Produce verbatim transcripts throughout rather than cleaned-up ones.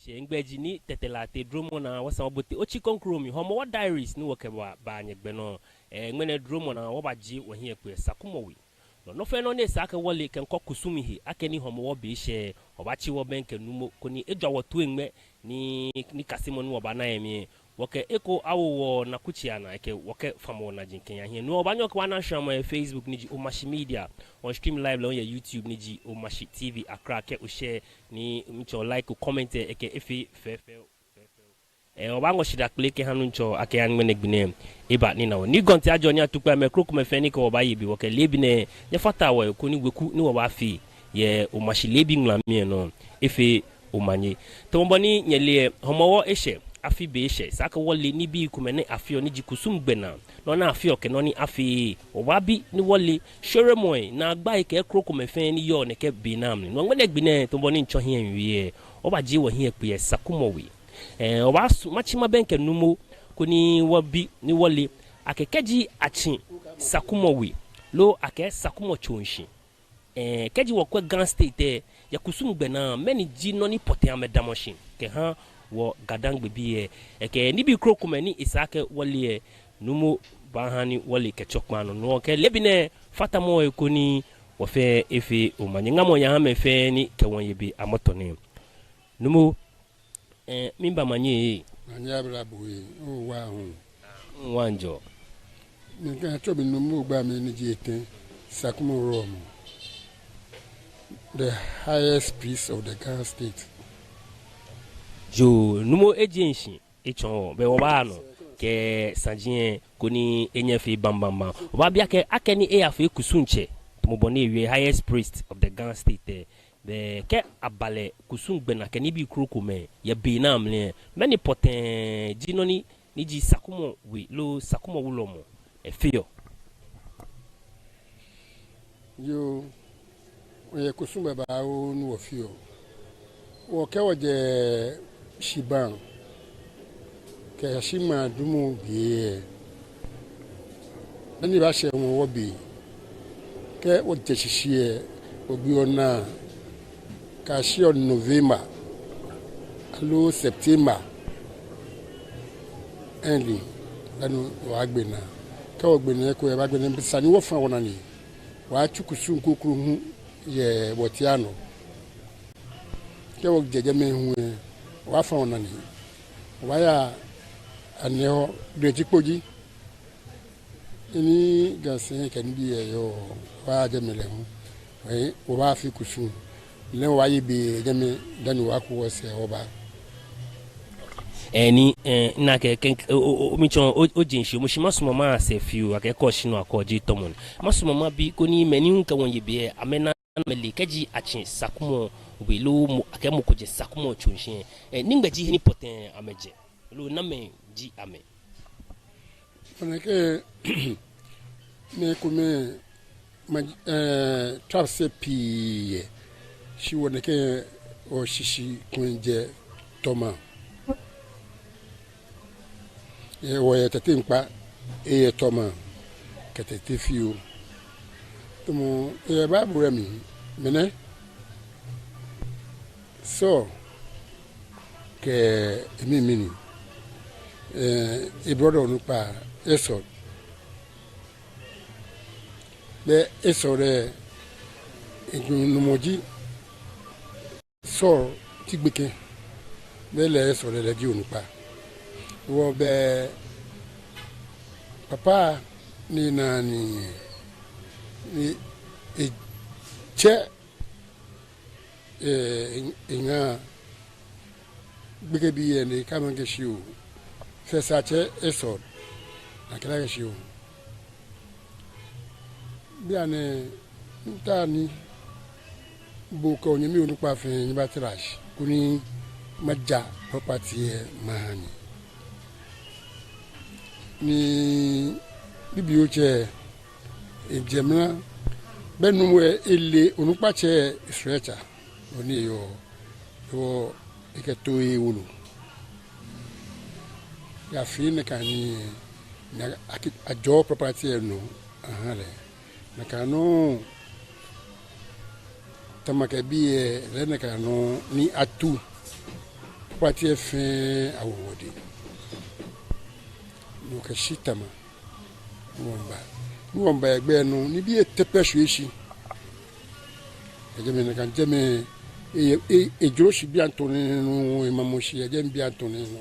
Tsɛ, migbɛi ji Nii Tetteh Lartey. Dromɔ naa wɔsaa wɔbote otsi kroko mli, Hɔmɔwɔ Diaries ni wɔkɛbaa nyɛgbɛ nɔ. Ɛɛ, ŋmɛnɛ dromɔ naa wɔbajie wɔhiɛ kpo yɛ Sakumɔ We. Nɔ, nɔ fɛɛ nɔ ni esa akɛ wɔle kɛkɔ kusum he, akɛni Hɔmɔwɔ be eshɛ, wɔbaatsi wɔbɛŋkɛ Numo koni ejwa wɔ toiŋ ŋmɛnɛ, nikasemɔ ni wɔbaana yɛ mli lɛ, wɔkɛ eko awo wɔnakutsei anaa, ekɛ wɔkɛfamɔ wɔnaji kɛya hiɛ. No hewɔ obaanyɛ okɛ wɔ ana shramɔ yɛ Facebook ni ji Omashi Media. Wɔ stream live lɛ hu yɛ YouTube ni ji Omashi T V Accra. Kɛ o share ni mitsɔ like, o comment lɛ, ekɛ efee fɛfɛo. Ɛɛ, wɔbaaŋɔ shidaa kpele kɛha Nuŋtsɔ akɛ eha ŋmɛnɛ gbi nɛɛ eba ni ena wɔ. Nii Gɔnti Ajɔ, Nii Atukpai, mɛi krokomɛi fɛɛ ni kɛ wɔ baaye be, wɔkɛ leebi nɛɛ nyɛfataa wɔhe koni weku ni wɔbaafee yɛ Omashi leebi ŋulamii lɛ nɔ lɛ efee omanye. Tamɔ bɔ ni nyɛle lɛ, Hɔmɔwɔ eshɛ, afi be eshɛ. Esa akɛ wɔle nibii komɛi ni afeɔ ni ji kusum gbɛnaa, nɔ ni afeɔ kɛ nɔ ni afeee. Wɔbaabi ni wɔle shweremɔi, naagbai kɛ krokomɛi fɛɛ ni yɔɔ nɛkɛ be nɛɛ mli. No hewɔ ŋmɛnɛ gbi nɛɛ, tamɔ bɔ ni mitsɔ hiɛ miwie lɛ, wɔbajie wɔhiɛ kpo yɛ Sakumɔ We. Ɛɛ, wɔbaasu, matsi mabɛŋkɛ Numo koni wɔbi ni wɔle akɛ kɛji atsi Sakumɔ We loo akɛɛ Sakumɔ Tsoŋshi, ɛɛ, kɛji wɔkwɛ Ga State lɛ, yɛ kusum gbɛnaa, mɛni ji nɔ ni pɔtɛɛ amɛdamɔ shi kɛha wɔ Ga-Dangme bii lɛ, ɛɛ, kɛ nibii krokomɛi ni esa akɛ wɔle lɛ, Numo baaha ni wɔle kɛtsɔ kpaa nɔ. No hewɔ kɛ leebi nɛɛ fatamɔ wɔhe koni wɔfɛɛ efee omanye. Ŋamɔ aya ha mɛi fɛɛ ni kɛ wɔ ye be amrɔ nɛɛ. Numo, ɛɛ, miiba manye ee. Manye aba bo ee, owa hu. Miiwa jɔɔ. Mikɛɛ atsɛɔ mi Numo Ogbami ni ji etɛ, Sakumɔ Wulɔmɔ. The highest priest of the Ga State. Yoo, Numo, ejeŋ shi, etsɔɔ wɔ, bɛ wɔbaa nɔ kɛ saji lɛ koni enyɛ efee bambambam. Wɔbaabi akɛ, akɛni eyafee kusum tsɛ, tamɔ bɔ ni ewie, highest priest of the Ga State lɛ, bɛ kɛ aba lɛ kusum gbɛnaa kɛ nibii krokomɛi yɛ be nɛɛ mli lɛ, mɛni pɔtɛɛ ji nɔ ni, ni ji Sakumɔ We loo Sakumɔ Wulɔmɔ efeɔ? Yoo, wɔyɛ kusum babaoo ni wɔfeɔ. Wɔ kɛ wɔjɛ shibaa kɛyashi ŋmaa dumɔ be lɛ, be ni baashɛ Hɔmɔwɔ be, kɛ wɔjɛ shishi lɛ, wɔgbeɔ naa kɛyashiɔ November aloo September ending, dani wɔbaagbe naa. Kɛ wɔgbe naa eko lɛ, wɔbaagbe naa, esa ni wɔfa wɔnane. Wɔbaatsu kusum kroko hu yɛ wɔteŋ nɔ. Kɛ wɔjɛ jɛmɛ hu lɛ, wɔbaafa wɔnane. Wɔbaaya Anihɔ, Gleti Kpoji, he ni Ga sɛi kɛ nibii lɛ yɔɔ, wɔbaaya jɛmɛ lɛ hu. Wɔbaafee kusum lɛ, wɔbaaye be jɛmɛ dani wɔbaaku wɔsɛɛ wɔba. Ɛɛ, ni, ɛɛ, nakai kɛ, o, o, o, mitsɔɔ, o, ojeŋ shi, moŋ shi masumɔ maya sɛɛ fioo, akɛ kɛ oshi nɔ akɛ oje tɔmɔ ni. Masumɔ mabi koni mɛi ni hu kɛ wɔ ye be lɛ, amɛna, amɛle kɛji atsi Sakumɔ We loo mɔ, akɛ mɔ ko jɛ Sakumɔ Tsoŋshi lɛ, ɛɛ, nɛgbɛ ji he ni pɔtɛɛ amɛjɛ, loo namɛi ji amɛ? Wɔnɛkɛ mɛi komɛi, ma, ɛɛ, tribes pii yɛ. Shi wɔnɛkɛ wɔshishi ko jɛ Tɔma. Ɛɛ, wɔyɛ Tɛte Ŋkpa, eyɛ Tɔma kɛ Tɛte fioo. Tamɔ eyɛ Bible lɛ mli, mɛnɛ Saul kɛ emimɛi ni, ɛɛ, e-brother onukpa Esau. Bɛ Esau lɛ, eji numɔ ji Saul ji gbekɛ. Bɛ lɛ Esau lɛ, lɛ ji onukpa. Wɔbɛ papa ni na ni, ni etsɛ, ɛɛ, eŋa gbekɛbii lɛ ni kɛ amɛkɛ shi oo. Fɛɛ sa tsɛ Esau, nakai lɛ kɛ shi oo. Bianɛ, mitao ni bo kɛ onyɛmi onukpa fɛɛ nyɛbatra shi koni maja property lɛ maha nyɛ. Ni bibioo tsɛ, ejɛ mra, bɛ numo lɛ ele onukpa tsɛ stretcher, bɔ ni eyɔɔ, hewɔ ekɛto ewolo. Yɛ afi nɛɛ kɛ nii, ni akɛ ajɔɔ property lɛ nɔ aha lɛ. Nakai nɔŋŋ Tama kɛ bii lɛ, lɛ nakai nɔŋŋ ni atu. Pati lɛ fɛɛ awo wɔdɛŋ. Ni wɔkɛ shi tama. Ni wɔmiiba. Ni wɔmiiba yɛ gbɛ nɔ, ni bii lɛ tee pɛ shwie shi. Kɛjɛ jɛmɛ nakai jɛmɛ, e, e, ejɔɔ shi bianɛ tɔnɛ nɔ, emamɔ shi yɛ jɛmɛ bianɛ tɔnɛ nɔ.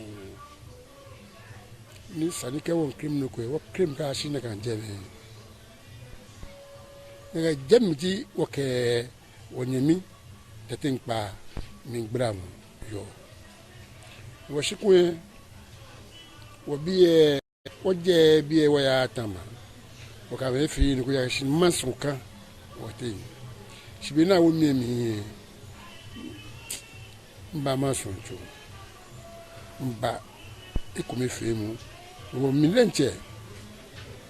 Ni esa ni kɛ wɔmiikrem nɔ ko lɛ, wɔkrem kɛyashi nakai jɛmɛ. Nakai jɛmɛ ji wɔkɛ wɔnyɛmi Tɛte Ŋkpa mligbalamɔ yɔɔ. Wɔshi kulɛ, wɔbii lɛ, wɔjɛ bii lɛ wɔya tama. Wɔkɛ amɛ fee nɔ ko kɛyashi maŋsɔ kã wɔteŋ. Shi be ni awo mi lɛ mli lɛ, miba maŋsɔ tso. Miba ekomefeemɔ. Wɔ mi diɛŋtsɛ,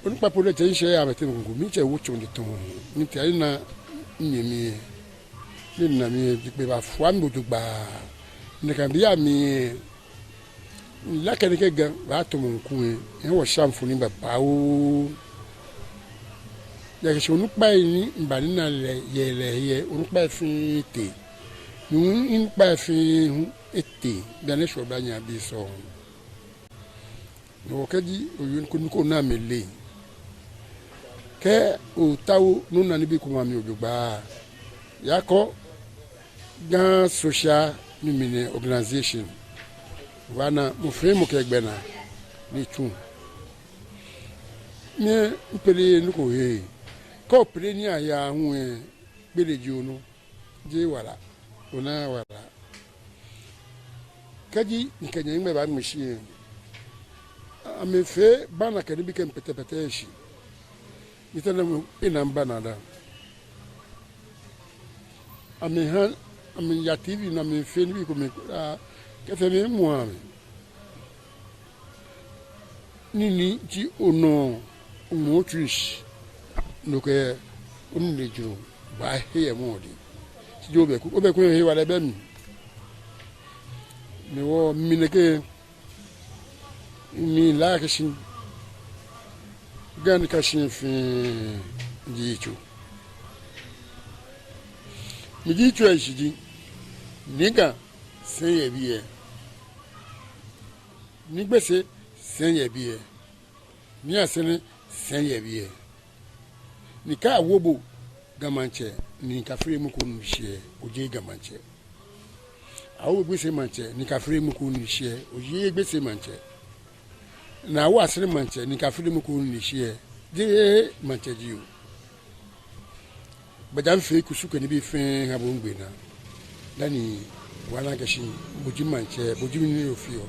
onukpa po diɛŋtsɛ, mishɛ yɛ amɛteŋ nɔ ko, mitsɛ wo tsɔ ni tɔŋ. Mitee ni mina minyɛmi lɛ. Ni mina mi lɛ, ji kpee bafua mi jogbaŋŋ. Nakai be lɛ mli lɛ, mile akɛ nɛkɛ Ga baatɔ mɔ kulɛ, ehe wɔ shamfo ni babaoo. Ejaakɛ shi onukpai ni mibanina lɛ yɛ lɛ he lɛ, onukpai fɛɛ tee. Ni onukpai fɛɛ hu etee, bianɛ eshwɛ oblahii abii sɔŋŋ. Ni wɔ kɛji oyɔɔ nɔ ko, nɔ ko ni amɛleee. Kɛ otaoɔ ni ona nibii komɛi amli jogbaŋŋ, yakɔ Ga Social Mimine Organization. Obaana mɔ fɛɛ mɔ kɛ egbɛnaa ni etsuɔ. Ni mipeleee nɔ ko he. Kɛ opele ni aya hu lɛ, gbele ji onɔ. Jeee wala. Onaaa wala. Kɛji mikɛ nyɛmimɛi baŋmɛ shi lɛ, amɛfee banner kɛ nibii kɛ mi pɛtɛpɛtɛ shi. Mitee ni mina banner lɛ. Amɛha, amɛya T V nɔ, amɛfee nibii komɛi, aa, kɛfee mi mɔ amɛ. Nii ni ji onɔ, oŋmɛ otsui shi, no kɛ onine jurɔ baahe yɛ mɔ dɛŋ. Shi jeee obɛku, obɛku hewalɛ bɛ mli. Ni wɔ mi nɛkɛ, mile akɛ shi Ga nikashi fɛɛ ji yitso. Miji yitso lɛ shishi ji, ni Ga sɛi yɛ biɛ, ni Gbese sɛi yɛ biɛ, ni Asɛrɛ sɛi yɛ biɛ. Ni kɛ awo bo Ga Maŋtsɛ, ni kafre mɔ ko ni shiɛ, ojeee Ga Maŋtsɛ. Awo Gbese Maŋtsɛ, ni kafre mɔ ko ni shiɛ, ojeee Gbese Maŋtsɛ. Ni awo Asɛrɛ Maŋtsɛ, ni kafre mɔ ko ni shiɛ, jeee Maŋtsɛ ji o. Gbadza fee kusum kɛ nibii fɛɛ ha bo ŋgbɛnaa. Dani wɔna akɛ shi bo ji Maŋtsɛ, bo ji mɔ ni ofeɔ.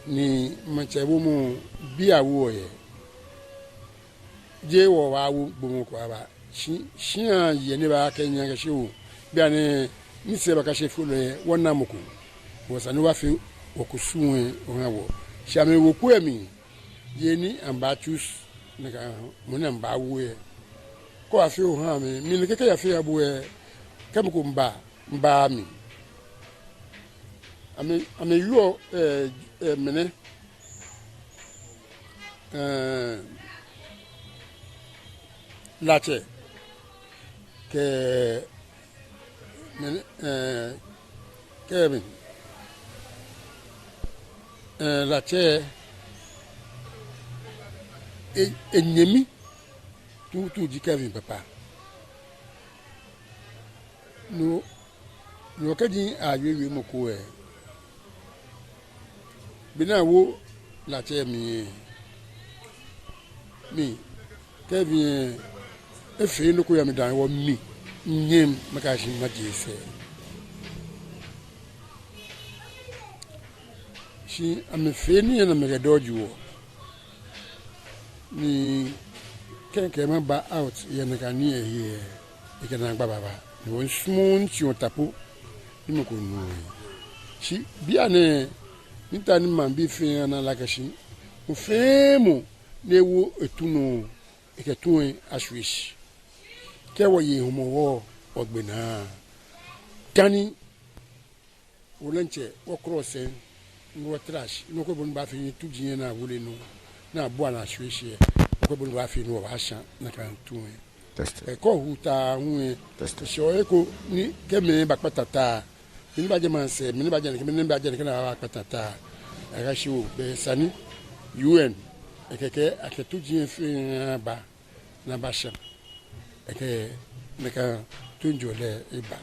Ni Maŋtsɛ woo mɔ, biɛ awoɔ yɛ. Jeee wɔbaawo gbɔmɔ ko aba. Shi, shia yɛ ni baakɛɛ nyɛ akɛ shi o, bianɛ ni sɛɛ bakase folo lɛ, wɔna mɔ ko. Wɔ esa ni wɔfee wɔkusum lɛ wɔha wɔ. Shi amɛweku lɛ mli, yɛ ni amɛbaa choose nakai mɔ ni amɛbaawo lɛ. Kɛ wɔfee wɔha amɛ, mi nɛkɛ kɛ yafee aha bo lɛ, kɛ mɔ ko miiba, miiba mi. Amɛ, amɛyɔɔ, ɛɛ, ɛɛ, mɛnɛ, ɛɛ, Latsɛ kɛ mɛnɛ, ɛɛ, kɛ mɛnɛ, ɛɛ, Latsɛ, e, enyɛmi tuuntu ji Kevin papa. No, no kɛji awie wiemɔ ko lɛ, be ni awo Latsɛ mi lɛ, mi, Kevin lɛ, efee nɔ ko yɛ midaaŋ hewɔ mi, minyɛŋ makɛɛ akɛ shi maje esɛɛ. Shi amɛfee nii lɛ ni amɛkɛ dodge wɔ. Ni kɛ mikɛɛ maba out yɛ nakai nii lɛ he lɛ, ekɛ naagba baba. Ni wɔsumɔɔɔ ni tsi ota po ni mɔ ko nuɔ he. Shi bianɛ, miitao ni maŋbii fɛɛ ana akɛ shi mɔ fɛɛ mɔ ni ewo etu nɔ, ekɛ tu lɛ ashwie shi. Kɛ wɔye Hɔmɔwɔ, wɔgbe naa. Dani wɔ diɛŋtsɛ wɔkɔlɔ sɛi, ni wɔtara shi, nɔ ko bɔ ni abaafee ni tu ji yɛ naa wule nɔ, ni abua naa shwie shi lɛ, nɔ ko bɔ ni abaafee ni wɔbaasha nakai tu lɛ. Test. Ɛɛ, kɛ ohu ta hu lɛ, test. Shi eko ni kɛ mɛi bakpata ta, Mɛni bajɛ maŋsɛɛ, mɛni bajɛ nɛkɛ, mɛni bajɛ nɛkɛ ni abaakpata ta. Akɛ shi oo, be sani U N, ekɛɛ akɛ akɛ tuji fɛɛ aba, ni abasha. Ekɛɛ nɛkɛ toiŋjɔlɛ eba.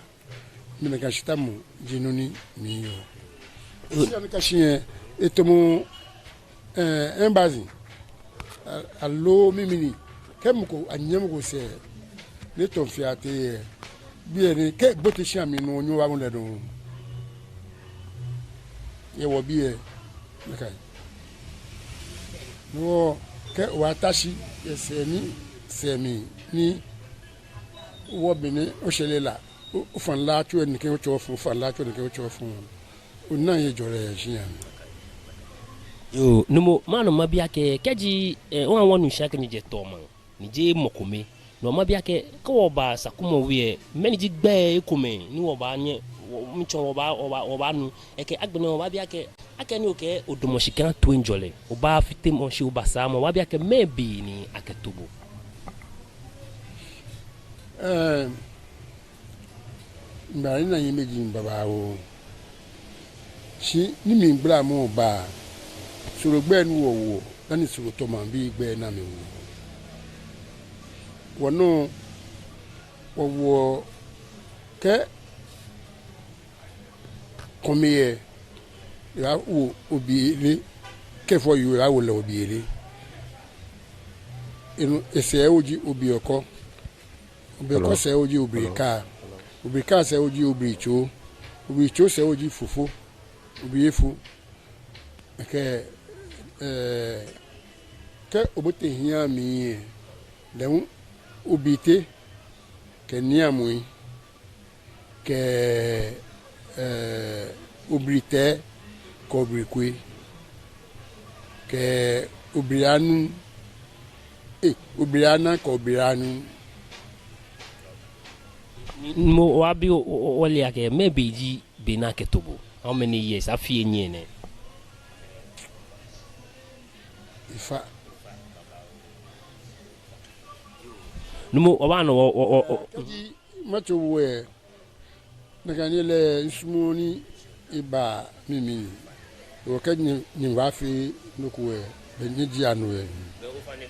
Mi nɛkɛ shitamɔ ji nɔ ni miyɔɔ. Shi nɛkɛ shi yɛ, etamɔ, eh, embassy. A-, aloo mimli ni. Kɛ mɔ ko, anyɛmɔ ko sɛɛ. Ni etɔ̃ fioo tee yɛ. Biɛ ni, kɛ obote shi amli nɔ, onyɛŋ obaamɔ lɛ dɔŋŋ. Yɛ wɔ biɛ, nakai. Ni wɔ, kɛ obaata shi, yɛ sɛɛ ni, sɛɛ mli ni, wɔ beni oshɛ lɛ la, o, ofaŋ la tsu enɛ kɛ otsɔ fɔŋ, ofaŋ la tsu enɛ kɛ otsɔ fɔŋ. Ona hejɔlɛ yɛ shia mli. Yoo, Numo, maŋ nɔ mabi akɛ, kɛji, eh, wɔ wɔnu shi akɛ nyɛjɛ tɔɔ maŋ. Ni jeee mɔ kome. No mabi akɛ, kɛ wɔba Sakumɔ we lɛ, mɛni ji gbɛi ekomɛi ni wɔbaanyɛ, wɔ, mitsɔɔ wɔba, wɔba, wɔbaanu. Ekɛɛ agbɛnɛ wɔbabi akɛ, akɛni okɛɛ odamɔ shi kɛha toiŋjɔlɛ, obaafite mɔ shi obasaa mɔ, wɔbabi akɛ mɛɛ be ni akɛto bo. Ɛɛ, Mba ni na yɛ mɛi ji babaoo. Shi ni mligbalamɔ ba, Soro gbɛi ni wɔwoɔ, dani Soro tɔɔ maŋbii gbɛi ni amɛwoɔ. Wɔnɔ, wɔwoɔ kɛ kɔmi yɛ, ebaawo obi lɛ, kɛ fɔ yoo ebaawo lɛ obi lɛ. Enɔ, esɛɛ oji obi ɔkɔ. Obi ɔkɔ sɛɛ oji obi ka. Obi ka sɛɛ oji obi tso. Obi tso sɛɛ oji fufo. Obi efo. Ekɛɛ, eh, kɛ obote hia mli lɛ, lɛ hu obi tɛ, kɛ niamui, kɛ, eh, obi tɛ, kɛ obi kue, kɛ obi anu, eh, obi ana, kɛ obi anu. Numo, wɔbi o, o, o, ole akɛ, mɛɛ be ji be ni akɛto bo. How many years? Afii enyiɛ nɛ. Efa. Numo, obaanu, o, o, o, o. Kɛji matso bo lɛ, nakai nɔŋŋ lɛ misumɔɔ ni eba mimli. Okɛɛ nyɛ, nyɛbaafee nɔ ko lɛ, be nyɛji anu lɛ. Ofainɛ,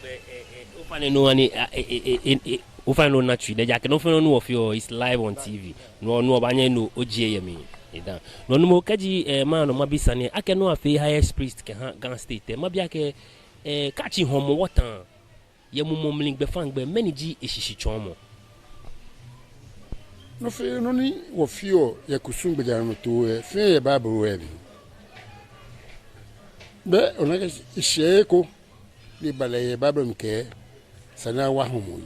ofainɛ nɔ ni, a, e, e, e, e, e, ofainɛ nɔ ni atsui, ejaakɛ nɔ fɛɛ nɔ ni wɔfeɔ is live on T V. Nɔ, nɔ obaanyɛ nɔ oji yɛ mli. Edaa. Nɔ Numo kɛji, eh, maŋ nɔ mabi sane, akɛ nɔ afee highest priest kɛha Ga State lɛ, mabi akɛ, eh, kɛji Hɔmɔwɔ ta yɛ mumɔ mli gbɛfaŋ gbɛ, mɛni ji eshishitsɔɔmɔ? Nɔ fɛɛ nɔ ni wɔfeɔ yɛ kusum gbɛjianɔtoo lɛ, fɛɛ yɛ Bible lɛ mli. Be ona akɛ eshɛ eko ni eba lɛ yɛ Bible mli kɛɛ, esa ni awa Hɔmɔwɔ.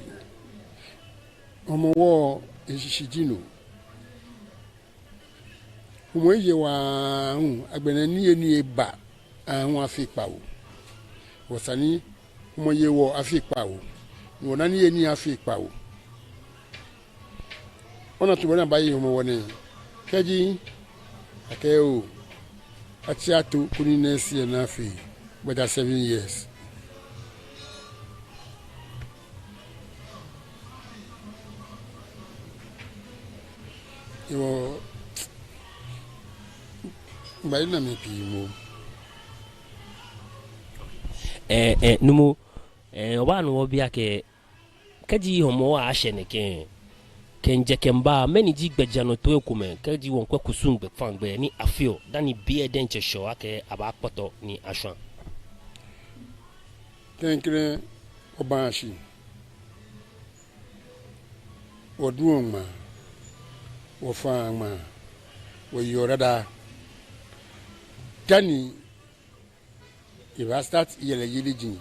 Hɔmɔwɔ eshishi ji no. Hɔmɔ eye waa hu, agbɛnɛ niyenii eba aahu afee kpawo. Wɔsa ni Hɔmɔ ye wɔ afee kpawo. Ni wɔna niyenii afee kpawo. Ona tamɔ bɔ ni abaaye Hɔmɔwɔ nɛɛ. Kɛji akɛɛ oo, atsi ato koni next year ni afee, gbɛjianɔ seven years. Yoo, mba ina mi pii moŋ. Eh, eh, Numo, eh, obaanu obi akɛ, kɛji Hɔmɔwɔ ashɛ nɛkɛ, kɛjɛ kɛba, mɛni ji gbɛjianɔtoo ekomɛi, kɛji wɔŋkwɛ kusum gbɛfaŋ gbɛ ni afeɔ, dani be lɛ diɛŋtsɛ shɛɔ akɛ abaakpɔtɔ ni ashwã. Klɛŋklɛŋ, wɔbaa shi. Wɔduɔ ŋmaa, wɔfaa ŋmaa, wɔyeɔ dada. Dani ebaa start yɛlɛ yeli ji,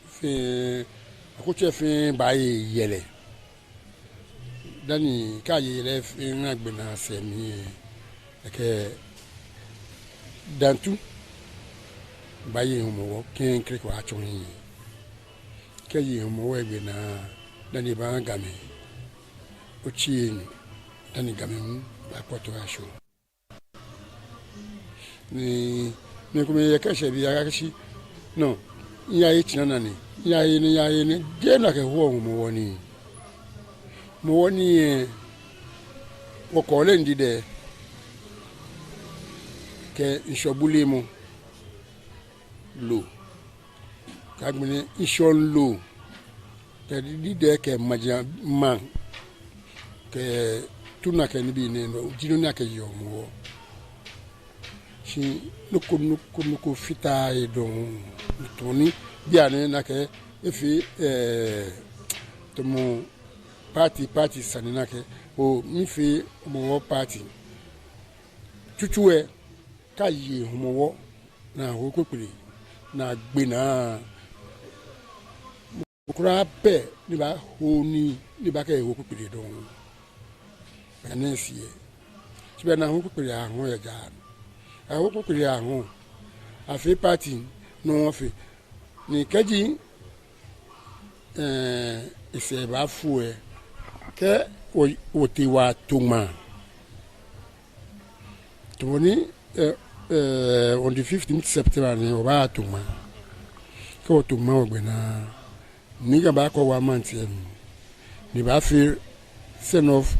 fɛɛ, akutso fɛɛ baaye yɛlɛ. Dani kɛ aye yɛlɛ fɛɛ ŋa gbɛ naa sɛɛ mli lɛ, ekɛɛ Dantu baaye Hɔmɔwɔ klɛŋklɛŋ kɛbatsɔ hiɛ. Kɛ eye Hɔmɔwɔ gbɛ naa, dani ebaaha Gamɛi. Otsi enyɔ, dani Gamɛi hu baakpɔtɔ ashɔ. Ni, ni kome yɛ kɛshɛ biɛ akɛ shi. No, miyaye tsina nane, miyaye nɛɛ, miyaye nɛɛ, jeee no akɛhoɔ Hɔmɔwɔ nii. Hɔmɔwɔ nii lɛ, wɔkɔɔ lɛ ni didɛ. kɛ ŋshɔ bulemɔ loo, kɛ agbɛnɛ ŋshɔ loo, kɛ didɛ kɛ majimaŋ, kɛ tuna kɛ nibii nɛɛ nɔ ji nɔ ni akɛyeɔ Hɔmɔwɔ. Shi nɔ ko nɔ ko nɔ ko fataaa he dɔŋŋ. Tamɔ bianɛ ni akɛ efee, ɛɛ, tamɔ party, party sane ni akɛ, oo, miifee Hɔmɔwɔ party. Tsutsu lɛ, kɛ aye Hɔmɔwɔ ni aho kpekple ni agbe naa, mɔ ko kwraa pɛ ni baaho nii ni baakɛɛ eho kpekple dɔŋŋ. Bianɛ shi lɛ, shi bianɛ aho kpekple, aho yɛ jɛmɛ. Aho kpekple, aho, afee party nɔ fɛɛ. Ni kɛji, ɛɛ, esɛɛ baafu lɛ, kɛ wɔ, wɔtee wɔto ŋmaa. Tamɔ ni, ɛɛ, ɛɛ, on the fifteenth September ni wɔbaato ŋmaa. Kɛ wɔto ŋmaa wɔgbe naa, ni Ga baakɔ one month lɛ mli, ni baafee send off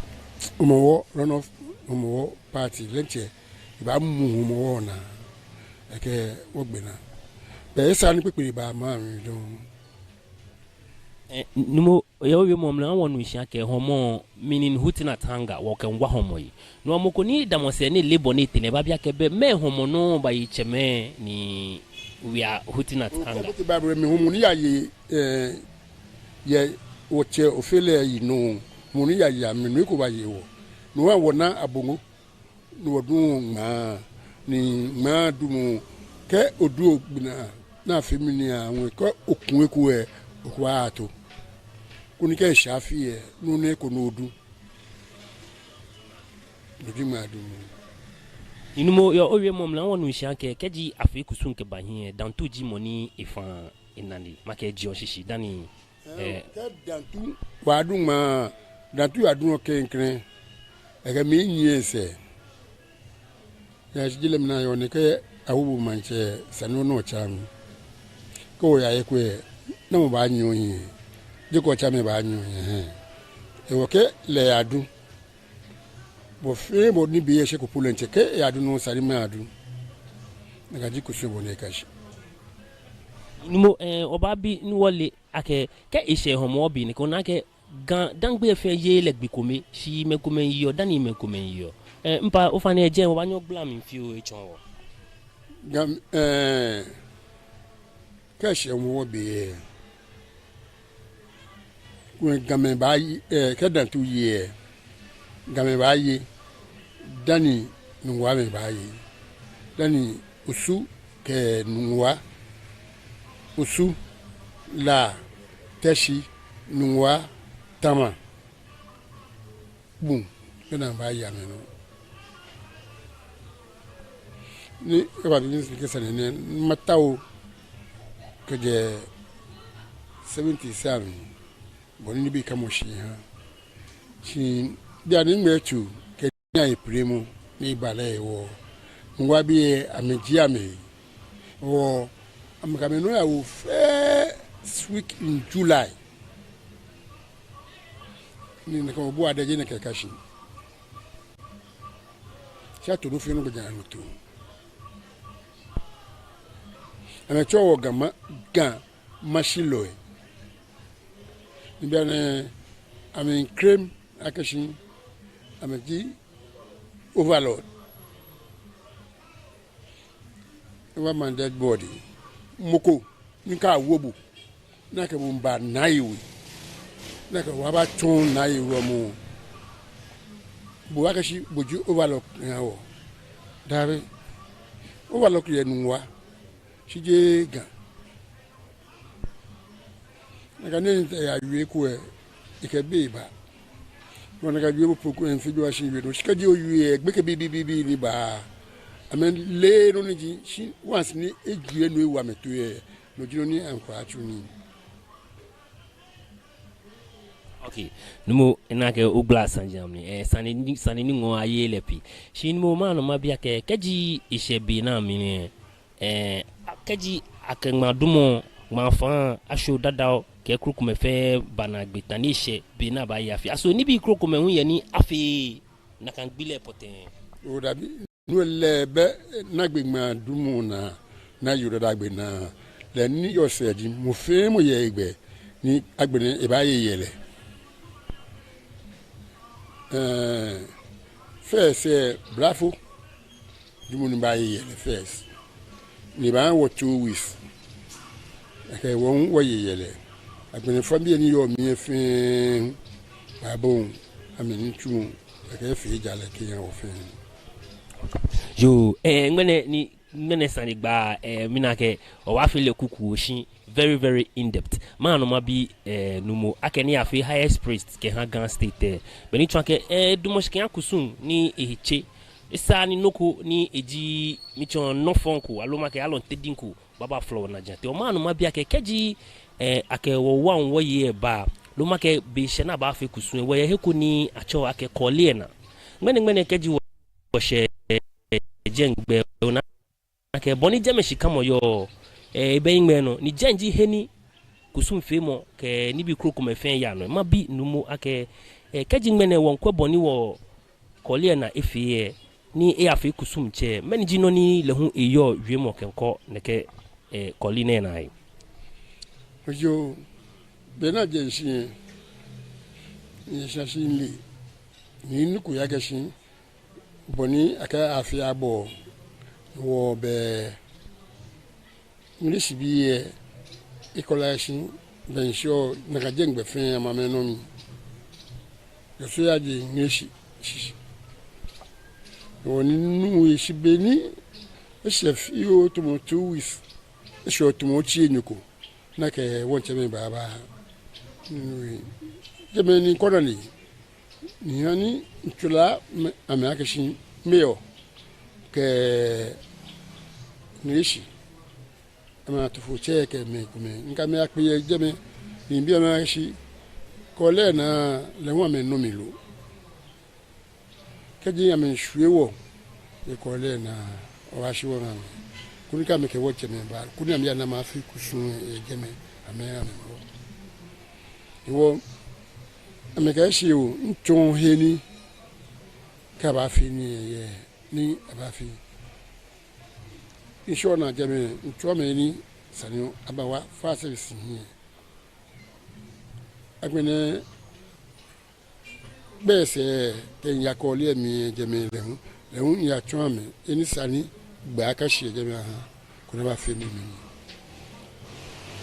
Hɔmɔwɔ, run off Hɔmɔwɔ party lɛ, diɛŋtsɛ ebaamu Hɔmɔwɔ naa, ekɛ wɔgbe naa. Bɛ esa ni kpekple aba maŋ mli dɔŋŋ. Ɛɛ, Numo, yɛ owiemɔ mli lɛ, wɔnu shishi akɛ Hɔmɔ, meaning Hootenanny Tanga, wɔkɛŋwa Hɔmɔ yi. Ni mɔ ko ni damɔ sɛɛ ni ele bɔ ni etee lɛ, ebaabi akɛ bɛ mɛɛ Hɔmɔ nɔ baye tsɛmɛi ni wɔya Hootenanny Tanga. Kɛ bo te Bible mli, Hɔmɔ ni yaye, ɛɛ, yɛ wɔtsɛ Ofe lɛ yi nɔ, Hɔmɔ ni yaye amɛ nɔ eko baye wɔ. No hewɔ wɔna abongo ni wɔdu ŋmaa, ni ŋmaa dumɔ, kɛ odu ogbe naa, ni afee mɛni aŋwɛ, kɛ oku eko lɛ, okɔ ato. Koni kɛ eshɛ afi lɛ, nɔ nɛɛ ko ni odu. No ji ŋmaa dumɔ. Numo, yɛ owiemɔ mli lɛ, wɔnu shishi akɛ kɛji afee kusum kɛba hiɛ lɛ, Dantu ji mɔ ni efã enane, makɛɛ eji oshishi dani, ɛɛ, ɛɛ, kɛ Dantu baadu ŋmaa, Dantu yadu nɔ klɛŋklɛŋ, ekɛ mɛi nyiɛ sɛɛ. Yɛ shi jeee lɛ mli ni yɔɔ nɛɛ, kɛ awo bo maŋtsɛ, esa ni ona otsɛmɛi. Kɛ oyaye eko lɛ, namɔ baanyiɛ ohiɛ? Jeee kɛ otsɛmɛi baanyiɛ ohiɛ, hɛɛ. Hewɔ kɛ lɛ yadu, bɔ fɛɛ bɔ ni be yɛ shi ko po lɛ, diɛŋtsɛ kɛ eyadu nɔ, esa ni mɛi adu. Nakai ji kusum bɔ ni eka shi. Numo, ɛɛ, wɔbaabi ni wɔle akɛ, kɛ eshɛ Hɔmɔwɔ be nɛɛ, kɛ ona akɛ Ga Dangme fɛɛ yeee lɛ gbi kome, shi mɛi komɛi yeɔ, dani mɛi komɛi yeɔ. Ɛɛ, Mpa, ofainɛ, jɛi wɔbaanyɛ wɔgbala mli fioo otsɔɔ wɔ. Ga, ɛɛ, kɛ eshɛ Hɔmɔwɔ be lɛ, kulɛ Gamɛi baaye, ɛɛ, kɛ Dantu ye lɛ, Gamɛi baaye, dani Nungua mɛi baaye, dani Osu kɛ Nungua, Osu, La, Teshi, Nungua, Tema, Bum, bɛ ni amɛbaaye amɛnɔ. Ni eba ni kɛ sane nɛɛ matao kɛjɛ seventy sɛɛ mli, bɔ ni nibii kamɔ shi ha. Shi bianɛ ŋmɛlɛtswaa kɛ ni aye prɛmɔ ni eba lɛ hewɔ, Nungua bii lɛ amɛji amɛ. Hewɔ amɛkɛ amɛnɔ yawo first week in July. Ni nakai obuadɛ ji nɛkɛ kɛkɛ shi. Shi ato nɔ fɛɛ nɔ gbɛjianɔtoo. Amɛtsɛɔ wɔ Ga Ma, Ga Mashilɔi. Ni bianɛ amɛ claim akɛ shi amɛji overlord. Overman dead body. Mɔ ko ni kɛ awo bo, ni akɛ bo miiba Naa We, ni akɛ bo baatsɔɔ Naa We amɔ, bo akɛ shi bo ji overlord yaa wɔ. Dabi. Overlord yɛ Nungua, shi jeee Ga. Nakai nɛɛ ni eyawie eko lɛ, ekɛ bei ba. Bɔ ni akɛwie bo po ko lɛ, mifee jogbaŋŋ shi miwie nɔ. Shi kɛji owie lɛ, gbekɛbii bibii ni baa, amɛleee nɔ ni ji, shi once ni ewie nɔ ewo amɛtoi lɛ, no ji nɔ ni amɛkɛbaatsu nii. Ok, Numo, mina akɛ ogbala saji amli. Ɛɛ, sane ni, sane ni ŋɔɔ ayeee lɛ pii. Shi Numo, maanɔ mabi akɛ, kɛji eshɛ be nɛɛ mli lɛ, ɛɛ, kɛji akɛ ŋmaadumɔ, ŋmaafaa, ashoo, dadao kɛ krokomɛi fɛɛ ba naagbee tamɔ ni eshɛ be ni abaaye afi, aso nibii krokomɛi hu yɛ ni afeee nakai gbi lɛ pɔtɛɛ? Oo, dabi. Nuu lɛ bɛ naagbee ŋmaa dumɔ naa, ni yɔɔ dada gbɛ naa. Lɛ ni yɔɔ sɛɛ ji mɔ fɛɛ mɔ yɛ egbɛ ni agbɛnɛ ebaaye yɛlɛ. Ɛɛ, first, ɛɛ, blafo ji mɔ ni baaye yɛlɛ first. Ni ebaaha wɔ two weeks. Kɛkɛ wɔ hu wɔye yɛlɛ. Agbɛnɛ fɔŋ bii ni yɔɔ mli lɛ fɛɛ, baabɔi amɛnitsumɔ. Kɛkɛ efee jalɛ kɛha wɔ fɛɛ. Yoo, ɛɛ, ŋmɛnɛ ni, ŋmɛnɛ sane gba, ɛɛ, mina akɛ obaafee lɛ kuku shi very, very in depth. Maha nɔ mabi, ɛɛ, Numo akɛ ni afee highest priest kɛha Ga State lɛ, bɛ ni tsɔɔ akɛ, ɛɛ, edamɔ shi kɛha kusum ni ehe tse. Esaaa ni nɔ ko ni eji, mitsɔɔ, nɔ fɔŋ ko, aloo makɛɛ alɔnte diŋ ko baaba follow najiaŋ. Te maha nɔ mabi akɛ, kɛji, ɛɛ, akɛ wɔwaŋ wɔye lɛ ba, aloo makɛɛ be shɛ ni abaafee kusum lɛ, wɔyɛ he ko ni atsɛɔ akɛ Kɔɔle lɛ naa. Ŋmɛnɛ ŋmɛnɛ kɛji wɔ, wɔshɛ, ɛɛ, jɛŋgbɛ, ona akɛ bɔ ni jɛmɛ shikamɔ yɔɔ, ɛɛ, ebɛ hiŋmɛi nɔ, ni jɛi ji he ni kusum feemɔ kɛ nibii krokomɛi fɛɛ yaa nɔ. Mabi Numo akɛ, ɛɛ, kɛji ŋmɛnɛ wɔŋkwɛ bɔ ni wɔ Kɔɔle lɛ naa efee lɛ, ni eyafee kusum tsɛ, mɛni ji nɔ ni lɛ hu eyɔɔ wiemɔ kɛkɔ nɛkɛ, ɛɛ, Kɔɔle nɛɛ naa lɛ? Ojo, be ni ajɛ shishi lɛ, ni shishi lɛ, ni nɔ ko yakɛɛ shi, bɔ ni akɛɛ afee abɔ, wɔbɛ Ŋleshi bii lɛ, ekɔla shi, bɛ ŋshɔ, nakai jɛŋgbɛ fɛɛ amɛ amɛnɔ mli. Yɛ so ya jɛ Ŋleshi shishi. Wɔ ni nuu lɛ shi be ni eshɛ fioo tamɔ two weeks, eshɛ tamɔ otsii enyɔ ko, ni akɛ wɔŋtsɛmɛi baaba. Jɛmɛ ni kɔna lɛ, ni hani ŋtsɔla amɛ akɛ shi mɛi yɔɔ kɛ Ŋleshi, amɛ atufotsɛ kɛ mɛi komɛi, ŋkɛ amɛ akpe yɛ jɛmɛ, ni mibi amɛ akɛ shi, Kɔɔle naa lɛ hu amɛnɔ mli lo? Kɛji amɛshwie wɔ yɛ Kɔɔle naa, wɔbaashi wɔŋa amɛ, koni kɛ amɛkɛ wɔtsɛmɛi ba, koni amɛya ni amɛyafee kusum yɛ jɛmɛ, amɛ amɛ wɔ. Hewɔ amɛkɛɛ shi oo, ŋtsɔɔ he ni kɛ abaafee nii yɛ, ni abaafee. Ŋshɔ naa jɛmɛ, ŋtsɔɔ amɛ he ni esa ni abawa fire service hiɛ. Agbɛnɛ gbɛ sɛɛ kɛ ŋya Kɔɔle mli jɛmɛ lɛ hu, lɛ hu ŋyatsɔɔ amɛ he ni esa ni gbɛ akashi jɛmɛ aha, koni abafee nii mli.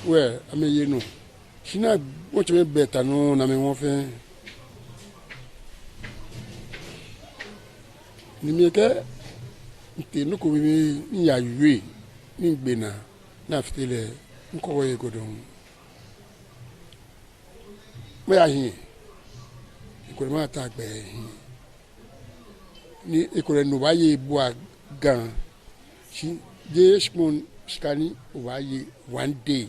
Well, amɛye nɔ. Shi ni wɔŋtsɛmɛi bɛ ta nɔ ni amɛŋɔ fɛɛ. Ni mikɛɛ, ŋtee nɔ ko mli ni miyawie, ni migbe naa, ni afite lɛ, ŋkɔ wɔye ko dɔŋŋ. Maya hiɛ, ekolɛ mata gbɛ hiɛ. Ni ekolɛ no baaye ebua Ga. Shi jeee shikpɔŋ shika ni obaaye one day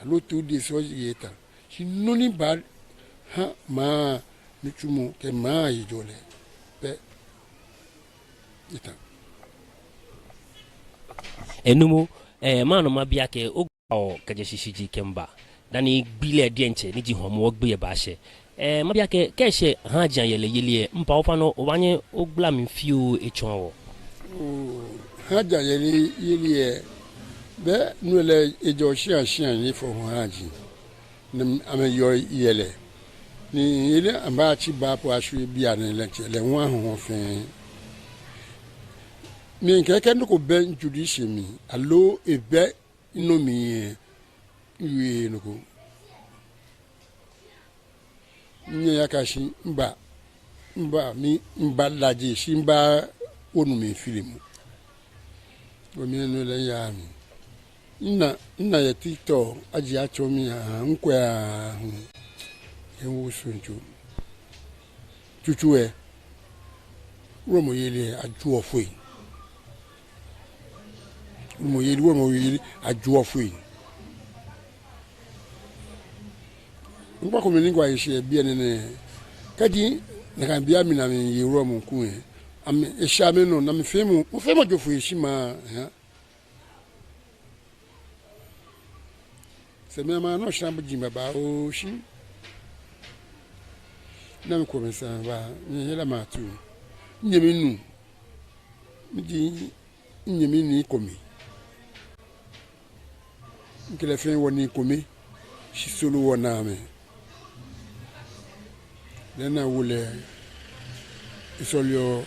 aloo two days oye eta. Shi nɔ ni baaha maŋ nitsumɔ kɛ maŋ yiŋtoo lɛ pɛ eta. Ee Numo, ɛɛ, maha nɔ mabi akɛ, ogbaa wɔ kɛjɛ shishijee kɛmiiba dani gbi lɛ diɛŋtsɛ ni ji Hɔmɔwɔ gbi lɛ baashɛ. Ɛɛ, mabi akɛ, kɛ eshɛ haaji ayɛlɛ yeli lɛ, mpa ofainɛ obaanyɛ ogbala mli fioo otsɔɔ wɔ. Oo, haaji ayɛlɛ yeli lɛ, bɛ nuu lɛ ejɛɔ shia shia ni efɔɔ haaji, ni amɛyeɔ yɛlɛ, ni he ni abaatsi baa po ashwie bianɛ lɛ diɛŋtsɛ lɛ hu ahɔɔ fɛɛ. Mikɛɛ kɛ nɔ ko bɛ ŋtsu dishi mli aloo ebɛ nɔ mli lɛ, miwieee nɔ ko. Minyɛ yaka shi miba, miba, mi, miba laje shi miba wonu mli filimɔ. Bo mi nɔ lɛ yaa mli. Mina, mina yɛ TikTok, aji atsɔ mi aha, mikwɛ aha hu. Ewu suntu. Tsutsu lɛ, wulɔmɔ yeli lɛ ajuɔ foi. Wulɔmɔ yeli, wulɔmɔ yeli ajuɔ foi. Ŋkpa ko mli ni ŋkpa eshi yɛ biɛ nɛɛ nɛɛ. Kɛji nakai bia mina miye wulɔmɔ kulɛ, amɛ, eshi amɛnɔ, ni amɛfeemɔ, mɔ fɛɛ mɔ jo foi eshi maŋ, ɛhɛɛ. Sɛɛ mɛi amɛnɔ shi ni abaji babaoo shi. Ni amɛkwɛ mi sɛɛ ba, ni hela ma tu. Minyɛmi nuu, Miji minyɛmi nii kome. Mikɛ lɛ fɛɛ wɔnii kome. Shi soro wɔnaa amɛ. Lɛ ni awo lɛ, esɔleɔ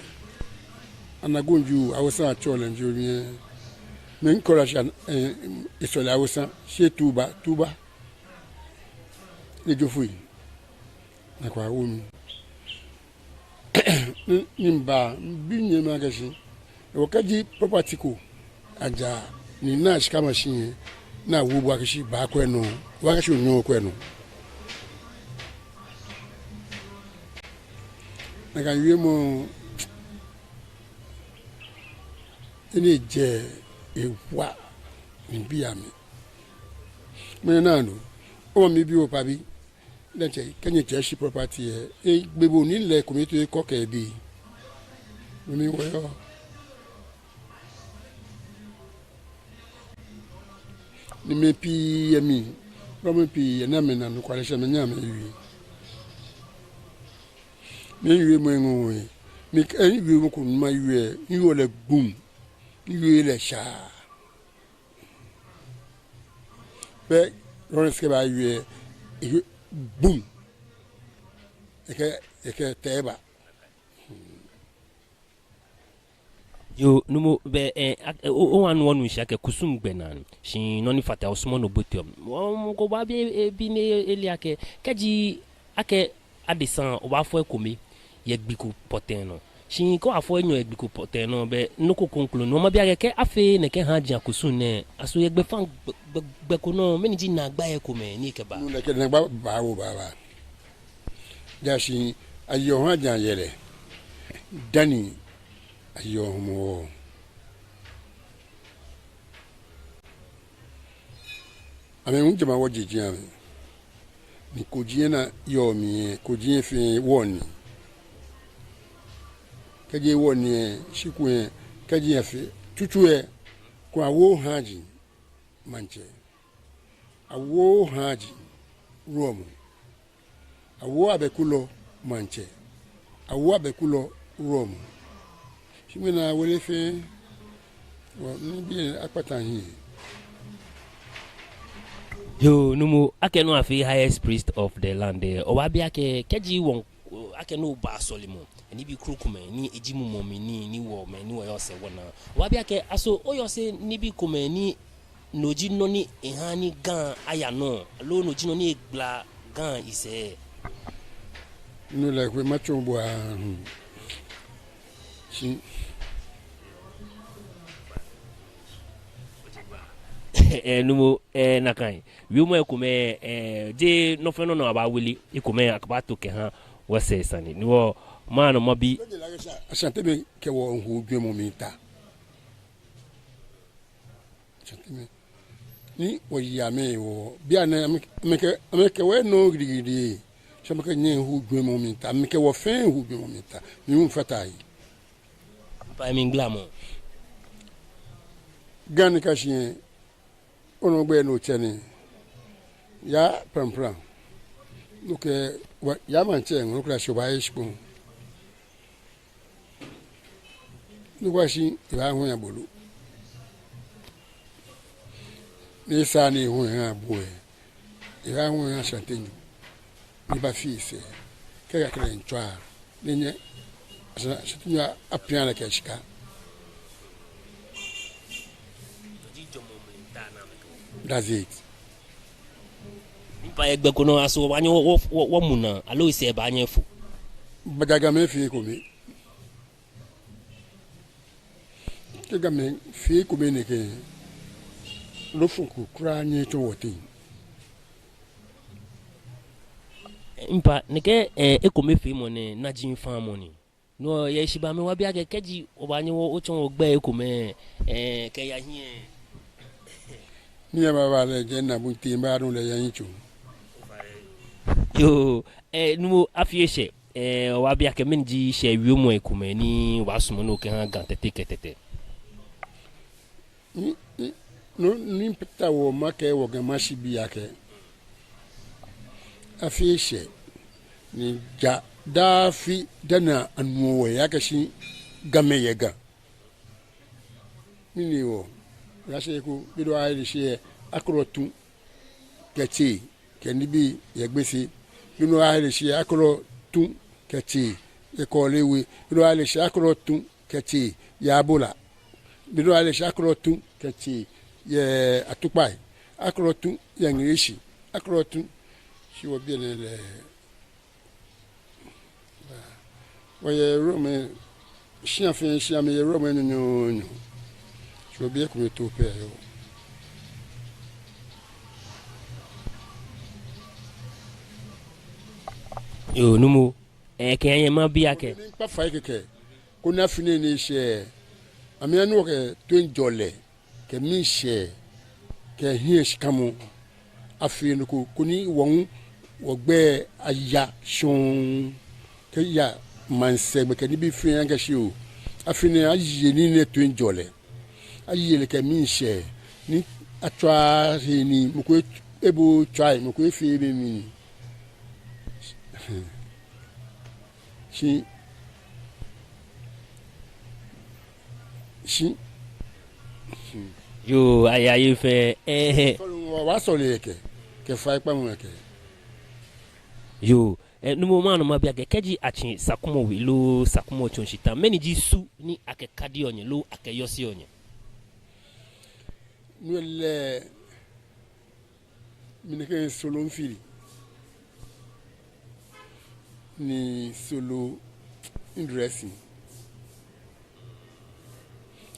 Anagonju, Awusa atsɛɔ lɛ Nju lɛ. Mɛi kɔla shi, eh, esɔleɔ Awusa, shi etuuba, tuuba. Lɛ Jofoi. Nakai awo mi. Ni, ni miba, mibi minyɛmi akɛ shi, hewɔ kɛji property ko aja, ni ana shika ma shi lɛ, ni awo bo akɛ shi ba kwɛ nɔ, bo akɛ shi onyɛɛɛ okwɛ nɔ. Nakai wiemɔ, enɛ jɛ ewa, mibi amɛ. Mɛni nɔ? Omami bi, opa bi. Lɛ etsɛ, kɛ nyɛtsɛ shi property lɛ, egbe bo ni lɛ kome to ekɔ kɛ ebii. Mɛni wɔyɔɔ? Ni mɛi pii yɛ mli, bɔ mɛi pii yɛ ni amɛna anɔkwale shi amɛnyɛɛɛ amɛwie. Miwiemɔ eŋɔɔ mi. Mikɛ, eh, miwiemɔ ko ni mawie, miwieɔ lɛ gbum. Miwieee lɛ shaa. Be Lawrence kɛba wie, ewie gbum. Ekɛ, ekɛ tɛ ba. Yoo, numo, be, eh, ak-, eh, o, owa nu wɔnu shi akɛ kusum gbɛ naa ni. Shi nɔ ni fata osumɔɔ ni oboteɔ. Mɔ, mɔ ko baabi, eh, bi ni ele akɛ, kɛji akɛ adesa, obaafɔ ekome yɛ gbi ko pɔtɛɛ nɔ. Shi kɛ obaafɔ enyɔ yɛ gbi ko pɔtɛɛ nɔ, be nɔ ko kroko ni. Mabi akɛ, kɛ afeee nɛkɛ haaji akusum nɛɛ, aso yɛ gbɛfaŋ gbɛ, gbɛ, gbɛ ko nɔ, mɛni ji naagba yɛ ekomɛi ni ekɛba? Nɔ ni kɛ naagba baawo baaba. Ejaakɛ ayeɔ haaji ayɛlɛ dani ayeɔ Hɔmɔwɔ. Amɛ hu jɛmɛ wɔjeɔ amɛ. Ni koji lɛ ni yɔɔ mli lɛ, koji lɛ fɛɛ wɔ ni. Kɛji wɔ ni lɛ, shi kulɛ, kɛji afee tsutsu lɛ, kulɛ awooo haaji maŋtsɛ. Awooo haaji wulɔmɔ. Awooo abɛkulɔ maŋtsɛ. Awooo abɛkulɔ wulɔmɔ. Shi ŋmɛnɛ awele fɛɛ, wɔ, nibii akpata hiɛ. Yoo, numo, akɛ nɔ ni afee highest priest of the land lɛ, obaabi akɛ, kɛji wɔ, akɛ nɔ ba sɔlemɔ, nibii krokomɛi, ni eji mumɔ mli nii, ni wɔmɛi, ni wɔyɔɔ sɛɛ wɔnaa. Obaabi akɛ, aso, oyɔɔ sɛɛ nibii komɛi ni no ji nɔ ni eha ni Ga aya nɔ, aloo no ji nɔ ni egbala Ga sɛɛ? No lɛ kwɛ matsɔɔ bo aahu. Shi. Eh, numo, eh, nakai. Wiemɔ ekomɛi, eh, jeee nɔ fɛɛ nɔ ni abaawele, ekomɛi akɛbaato kɛha wɔ sɛɛ sane. Ni wɔ, maŋ nɔ mabi. Ashantemɛi kɛ wɔ hu jwɛŋmɔ mli ta. Ashantemɛi. Ni wɔyi amɛ wɔ, bianɛ amɛ, amɛkɛ, amɛkɛ wɔ nɔ gidigidi. Shi amɛkɛ nyɛ hu jwɛŋmɔ mli ta, amɛkɛ wɔ fɛɛ hu jwɛŋmɔ mli ta. Mi hu mifata he. Mpa mi ŋglamɔ. Ga ni ka shi lɛ, onɔ gbɛ ni otsɛ ni. Yaa Prampram. Nɔ kɛ, wa, yaa maŋtsɛ, nɔ kɛ shi obaaye shikpɔŋ. Nɔ kɛ shi, ebaahu eha bo lo. Ni esa ni ehu eha bo lɛ, ebaahu eha Ashantenyo. Ni ebafee sɛɛ. Kɛ ekɛɛ lɛ ntswa, ni enyɛ, Asha-, Ashantenyo apia lɛ kɛ shika. That's it. Mpa yɛ gbɛ ko nɔ, aso wɔbaanyɛ wɔ, wɔ, wɔ, wɔmu naa, aloo esɛɛ baanyɛ efo? Bɛ Gamɛi fɛɛ ekome. Kɛ Gamɛi fɛɛ ekome nɛkɛ, loofɔŋ ko kwraa nyɛŋ etsɔ wɔteŋ. Mpa, nɛkɛ, eh, ekomefeemɔ nɛɛ, naji faamɔ ni. No yɛ shi ba mi wa bi akɛ kɛji obaanyɛ wɔ, otsɔɔ wɔ gbɛi ekomɛi, eh, kɛya hiɛ. Ni ya ba ba lɛ jɛ na bu ti ba do lɛ ya yin tsu. Yoo, eh, numo afii eshɛ, eh, wa bi akɛ mɛni ji shɛɛ wiemɔi komɛi ni obaasumɔ ni okɛha Ga Tɛte kɛ Tɛtɛ. Ni, ni, no, ni mitaoɔ makɛɛ wɔ Ga Mashi bii akɛ, afii eshɛ, ni ja daa afi dani anuɔ wɔ he akɛ shi Gamɛi yɛ Ga. mɛni hewɔ? Yaa shi eko, be ni wɔyahe shi lɛ, akɔlɔ tu kɛtee kɛ nibii yɛ Gbese. Be ni wɔyahe shi lɛ, akɔlɔ tu kɛtee yɛ Kɔɔle We. Be ni wɔyahe shi lɛ, akɔlɔ tu kɛtee yɛ Abola. Be ni wɔyahe shi lɛ, akɔlɔ tu kɛtee yɛ Atukpai. Akɔlɔ tu yɛ Ŋleshi. Akɔlɔ tu. Shi wɔ biɛ nɛɛ lɛ, wɔyɛ Rome, shia fɛɛ shia mli yɛ Rome nyɔnyɔnyɔ. Shi wɔ biɛ kome too pɛ yɔɔ. Yoo, nuumo, ɛɛ, kɛ nyɛ mabi akɛ. Miikpa fai kɛkɛ, koni afi nɛɛ ni eshɛ, amɛya ni wɔkɛ toiŋjɔlɛ kɛ miishɛɛ kɛ hiɛshikamɔ afee nɔ ko, koni wɔ hu wɔgbɛi aya shɔŋŋ, kɛya maŋsɛɛ gbɛ kɛ nibii fɛɛ aŋkɛ shi oo. Afi nɛɛ aye nii nɛɛ toiŋjɔlɛ, aye lɛ kɛ miishɛɛ, ni atswa he nii, mɔ ko ebo tswa he, mɔ ko efee be mli. Shi, shi. Yoo, aye, aye fɛɛ, ɛhɛ. Sɔlemɔ, wɔbaasɔle kɛ, kɛ faikpamɔ kɛ. Yoo, ɛɛ, nuumo, maha nɔ mabi akɛ, kɛji atsi Sakumɔ We loo Sakumɔ Tsɔŋ shi ta, mɛni ji su ni akɛkadiɔ nyɛ loo akɛyɔseɔ nyɛ? No lɛ, mi nɛkɛ solo mifili ni solo midressing.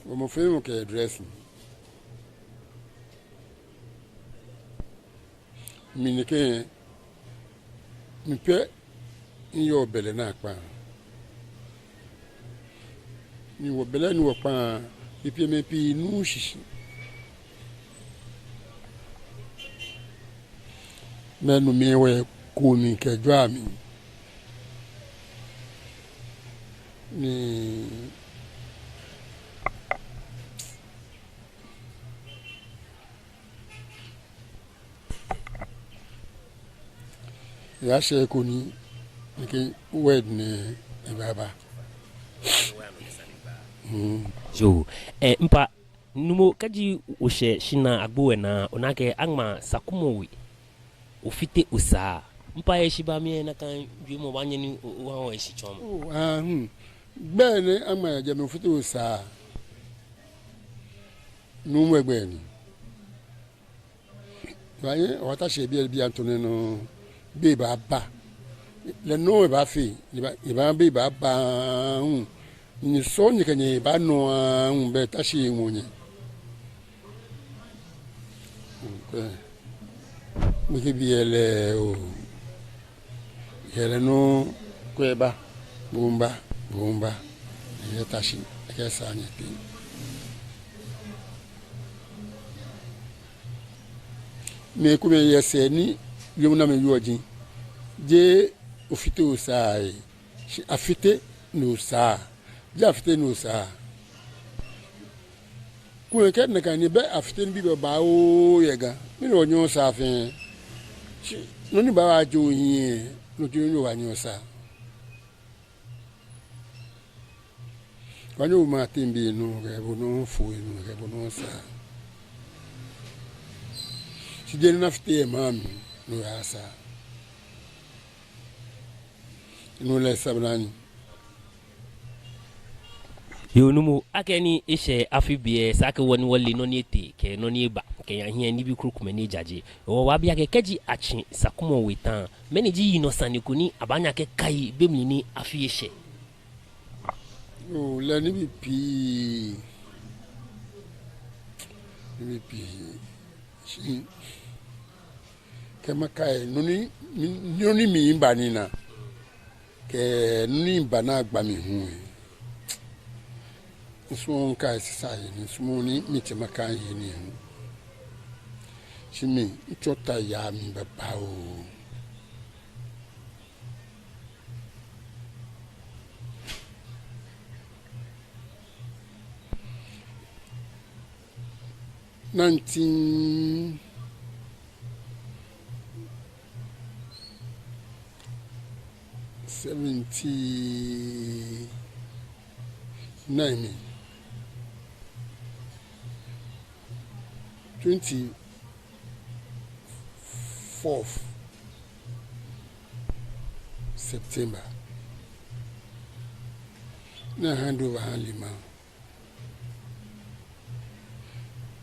Mɔ fɛɛ mɔ kɛ dressing. Mi nɛkɛ, mi pɛ miyɔɔ bɛlɛ naakpa. Ni wɔbɛlɛ ni wɔkpa, mi pɛ mɛi pii nuuu shishi. Mɛi nu mi wɛ koo mli kɛ jwaa mli. Ni yaa shi eko ni, ni kɛ word nɛɛ ebaaba. Hmm. Yoo, ɛɛ, mpa, nuumo, kɛji oshɛ shinaa agbo lɛ naa, ona akɛ aŋma Sakumɔ We, Ofite Osaa. Mpa, yɛ heshibaa mli lɛ, nakai wiemɔ obaanyɛ ni o, oha wɔ heshitsɔɔmɔ? Oo, ahuu. Gbɛi ni aŋma yɛ jɛmɛ, Ofite Osaa. Nuumo gbɛi ni. Obaanyɛ, obaata shi biɛ, biɛ ntɔ nɛɛ nɔ, be baaba. Lɛ nɔŋŋ ebaafee, ebaa, ebaa be baaba, hmm. Nyɛsɔŋŋ nyɛkɛ nyɛhe baanɔ, hmm, bɛ ta shi ŋmɔ nyɛ. Okay. Mikɛ biɛ lɛ oo. Yɛ lɛ nɔ, kwɛ ba, bo hu ba, bo hu ba. Yɛ ta shi, ekɛ saa nyɛteŋ. Mɛi komɛi yɛ sɛɛ ni, yɛ mɔ ni amɛyɔɔ ji, jeee Ofite Osaa ee, shi Afite ni Osaa. Jeee Afite ni Osaa. Kulɛ kɛ nakai ni bɛ Afite nibii babaoo yɛ Ga. Mɛni wɔnyɛɔ wɔsaa fɛɛ? Shi nɔ ni baawa jio hiɛ, no ji nɔ ni wɔbaanyɛ wɔsaa. Wɔnyɛ wɔma teŋ bii nɔ, kɛ bo nɔ fo nɔ, kɛ bo nɔ saa. Shi jeee ni Afite yɛ maŋ mli, no wɔsaa. No lɛ sabla ni. Yoo, nuumo, akɛni eshɛ afi biɛ, esa akɛ wɔ ni wɔle nɔ ni etee, kɛ nɔ ni eba, kɛya hiɛ nibii krokomɛi ni ejaje. Wɔbaabi akɛ kɛji atsi Sakumɔ We ta, mɛni ji yinɔ sane ko ni abaanyɛ akɛkai be mli ni afi eshɛ? Yoo, lɛ nibii pii. Nibii pii. Shi kɛ makai nɔ ni, nɔ ni miba nina, kɛ nɔ ni miba ni agba mi hu lɛ, misumɔɔɔ mikai sisa he ni, misumɔɔɔ ni mitsɛ makai he ni hu. Shi mi, mitsɔ ta yaa mli babaoo. Nineteen seventy-nine mli. Twenty-fourth September, ni a hand over ha Limann.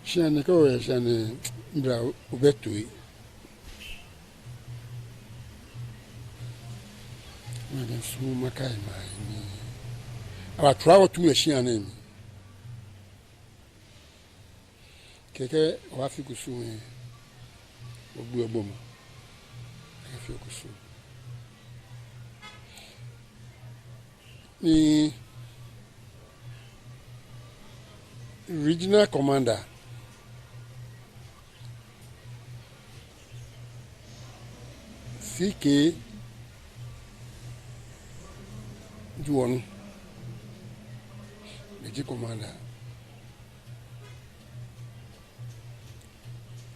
Shia nɛɛ, kɛ oyɛ shia nɛɛ, mibra obɛ toi. Makɛɛ sumɔ makai maŋ lɛ mli. Abatswa wɔ tu yɛ shia nɛɛ mli. Kɛkɛ wɔfee kusum lɛ, wɔgbe ogbɔmɔ. Wɔfee kusum. Ni regional commander C K Juwɔnu, lɛ ji commander.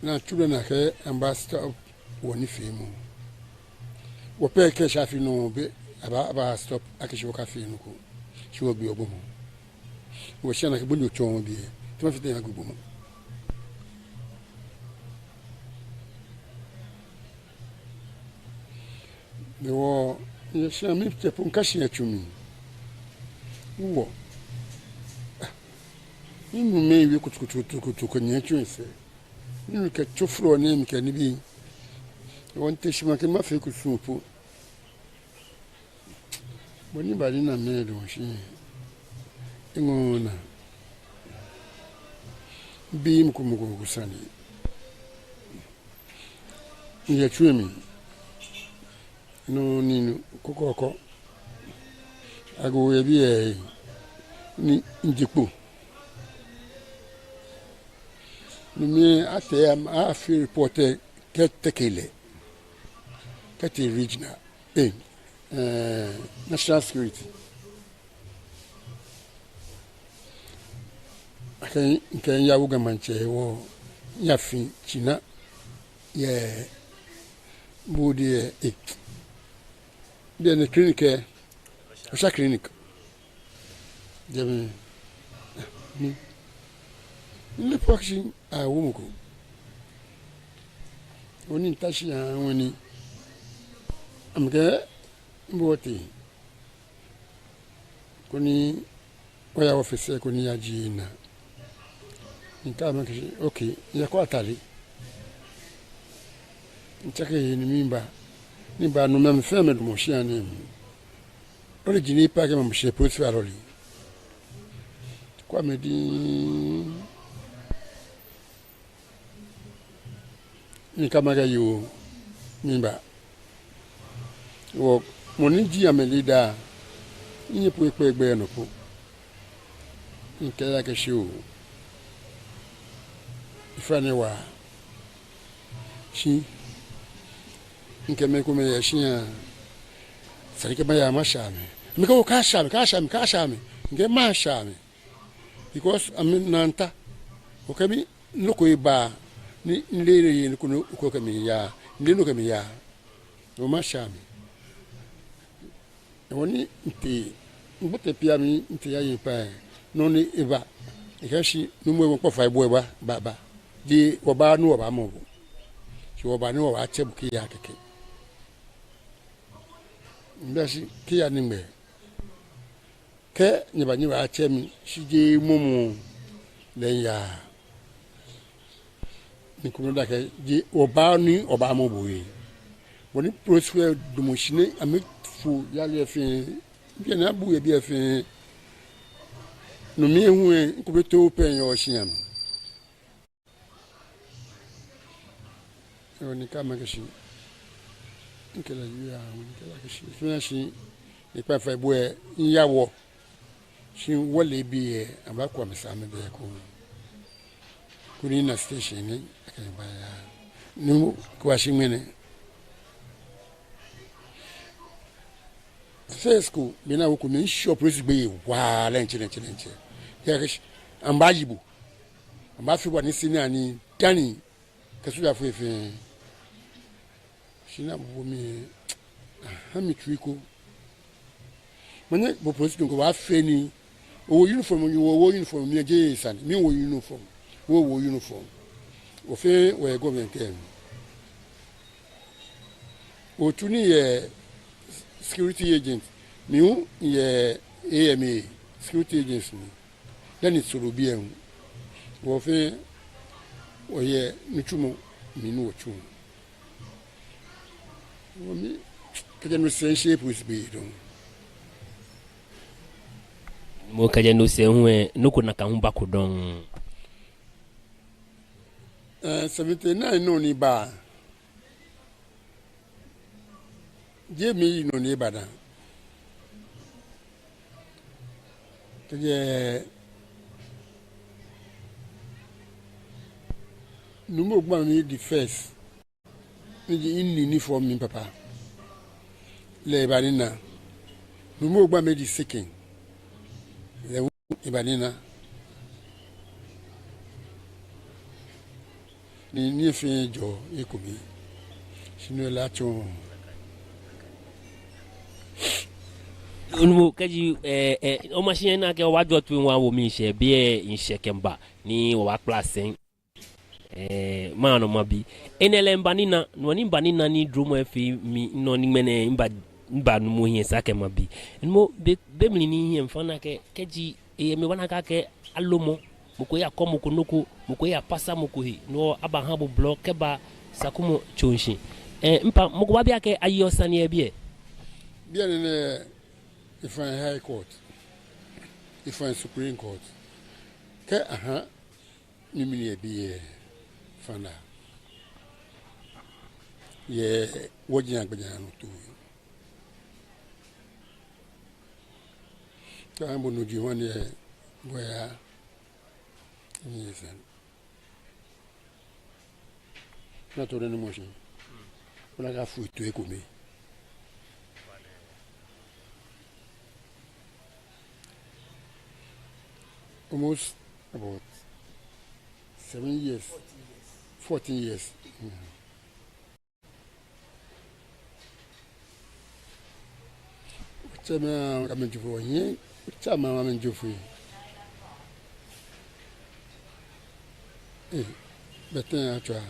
Ni atsu lɛ naa akɛ amɛbaastop wɔnifeemɔ. Wɔ pɛ kɛ shia fee nɔ be, abaa, abaastop akɛ shi wɔkafee nɔ ko. Shi wɔgbe ogbɔmɔ. Wɔshia nɛɛ kɛ gbonyo tsɔɔ biɛ. Te mafee tɛŋŋ magbe ogbɔmɔ? Ni wɔ, yɛ shia mli tɛ po ŋka shia tsu mli. Wɔ. Minu mɛi wie kutukutu kutukutu kɛ nyɛ tsu sɛɛ. Minu kɛ tsu fro nɛɛ mli kɛ nibii. Wɔmiitee shi makɛɛ mafee kusum po. Bɔ ni mibaa ni mina mɛi dɔŋŋ shi, eŋɔɔ naa. Mibi mɔ ko mɔ ko sane. Miyɛ tsu lɛ mli. Nɔ ni nɔ ko kɔkɔ. Agoo yɛ biɛ ni mije kpo. No mli atee, afee report kɛtee kɛlɛ. Kɛtee regional. Eh, eh, national security. Akɛ, mikɛɛ miyawo Ga Maŋtsɛ hewɔ, miyafi tsina yɛ body lɛ, eh. Biɛ ni clinic lɛ, Osa clinic. Jɛmɛ, mi, mile po akɛ shi awo mɔ ko. Hewɔ ni mita shi aahu ni amɛkɛɛ mibo otee koni oya office koni oyajie naa. Mikɛɛ amɛ akɛ shi, okay, miyakɔ atade. Mitsake he ni miba. Ni miba ni mɛi fɛɛ amɛdamɔ shia nɛɛ mli. Lɔle ji ni epa kɛ mɔ shi police fɛɛ lɔle. Kwɛ amɛ diŋŋ. Mikɛɛ amɛ akɛ yoo, miba. Wɔ, mɔ ni ji amɛ leader, minyɛ po ekpɛ egbɛi nɔ po. Mikɛɛ eya kɛ shi oo. Efra nɛ wa. Shi mikɛ mɛi komɛi yɛ shia. Esa akɛ maya masha amɛ. Mikɛɛ oo, kaasha amɛ, kaasha amɛ, kaasha amɛ. Mikɛɛ masha amɛ. Because amɛnaa nta. Okɛ mi nɔ ko eba ni mile nɔ ko, nɔ ko kɛ mi yaa, mile nɔ kɛ mi yaa. Hewɔ masha amɛ. Hewɔ ni mitee, mibote pia mli, mitee yaye kpaa lɛ, nɔ ni eba, ekɛɛ shi, nuumo, wɔmiikpa fai bo eba, ba, ba. Jeee wɔba ni wɔbamɔ bo. Shi wɔba ni wɔbatsɛ bo kɛya kɛkɛ. Mibi akɛ shi kɛya nɛgbɛ? Kɛ nyɛba nyɛbatsɛ mi, shi jeee mɔmɔ lɛ miyaa. Ni kɛ nɔ da kɛ jeee wɔba ni wɔbamɔ bo lɛ. Bɔ ni police fɛɛ damɔ shi ni amɛfo yali lɛ fɛɛ, biɛ ni abu yɛ biɛ fɛɛ. No mli hu lɛ, mɔ ko bɛ too pɛ yɛ shia mli. Hewɔ ni mikɛɛ amɛ akɛ shi, mikɛ lɛ wie aahu, mikɛɛ lɛ akɛ shi, efee mi akɛ shi, mikpa fai bo lɛ, miya wɔ. Shi wɔle biɛ, abakwɛ amɛsɛɛ amɛbɛ ko. Koni mina station ni akɛ mibaya. Ni kɛbashi ŋmɛnɛ. First ko, be ni awo ko, miishɔ police gbeyei waa lɛ diɛŋtsɛ, diɛŋtsɛ, diɛŋtsɛ. Ekɛɛ akɛ shi, amɛbaayi bo. Amɛbaafee bo anii sɛɛ ni anii dani kɛ sojafoi fɛɛ. Shi ni abubu mi, aha mi tsui ko. Manyɛ bo police ko baafee ni. Owo uniform, owo, owo uniform, mi jeee sane, miwo uniform. Owo, owo uniform. Wɔ fɛɛ wɔyɛ government kɛ. Otsu ni yɛ security agent, mi hu miyɛ A M A security agents mli. Dani soro biɛ hu. Wɔ fɛɛ wɔyɛ nitsumɔ mli ni wɔtsuɔ. Wɔ mi, kɛjɛ no sɛɛ misheee police be dɔŋŋ. Moŋ kɛjɛ no sɛɛ hu lɛ, nɔ ko nakai hu bako dɔŋŋ. Eh, seventy-nine nɔ ni miba. Jeee mi nɔ ni eba dã. Kɛjɛ Nuumo Ogbami the first. Ni ji mini ni fɔ mi papa. Lɛ eba nina. Nuumo Ogbami the second. Lɛ hu eba nina. Ni nii fɛɛ jɔ ekome. Shi no lɛ atsɔɔ. Nuumo, kɛji, eh, eh, o ma shi ena akɛ obaajɔ toi ŋwa wo mi shɛ, biɛ mishɛ kɛmiiba, ni wɔbaakpla sɛi. Eh, maha nɔ mabi. Enɛ lɛ miba nina, nɔ ni miba nina ni dromɔ lɛ fee mi nɔ ni ŋmɛnɛ miba, miba Nuumo hiɛ esa akɛ mabi. Nuumo, be, be mli ni mihiɛ mifa, mina akɛ, kɛji, eh, miba, mina akɛ, akɛ alomɔ, mɔ ko eyakɔ mɔ ko nɔ ko, mɔ ko eyapasa mɔ ko he, no abaha bo blɔ kɛba Sakumɔ tsoŋshi. Eh, mipa, mɔ ko baabi akɛ ayeɔ sane yɛ biɛ? Biɛ nɛɛ nɛ, efã High Court, efã Supreme Court. Kɛ aha, ni mɛni yɛ biɛ, fã lɛ yɛ wɔji agbɛnɛ nɔ to. Kɛ aha bo nɔ ji wani yɛ, bo ya, ni yɛ sɛn. Na to ni mɔ shi. Ona akɛ afɔ toi ekome. Almost about seven years, fourteen years. Mm. Otsɛ mi, amɛ jofo yɛ. Otsɛ mi, amɛ jofo yɛ. Eh, bɛtɛ atswa.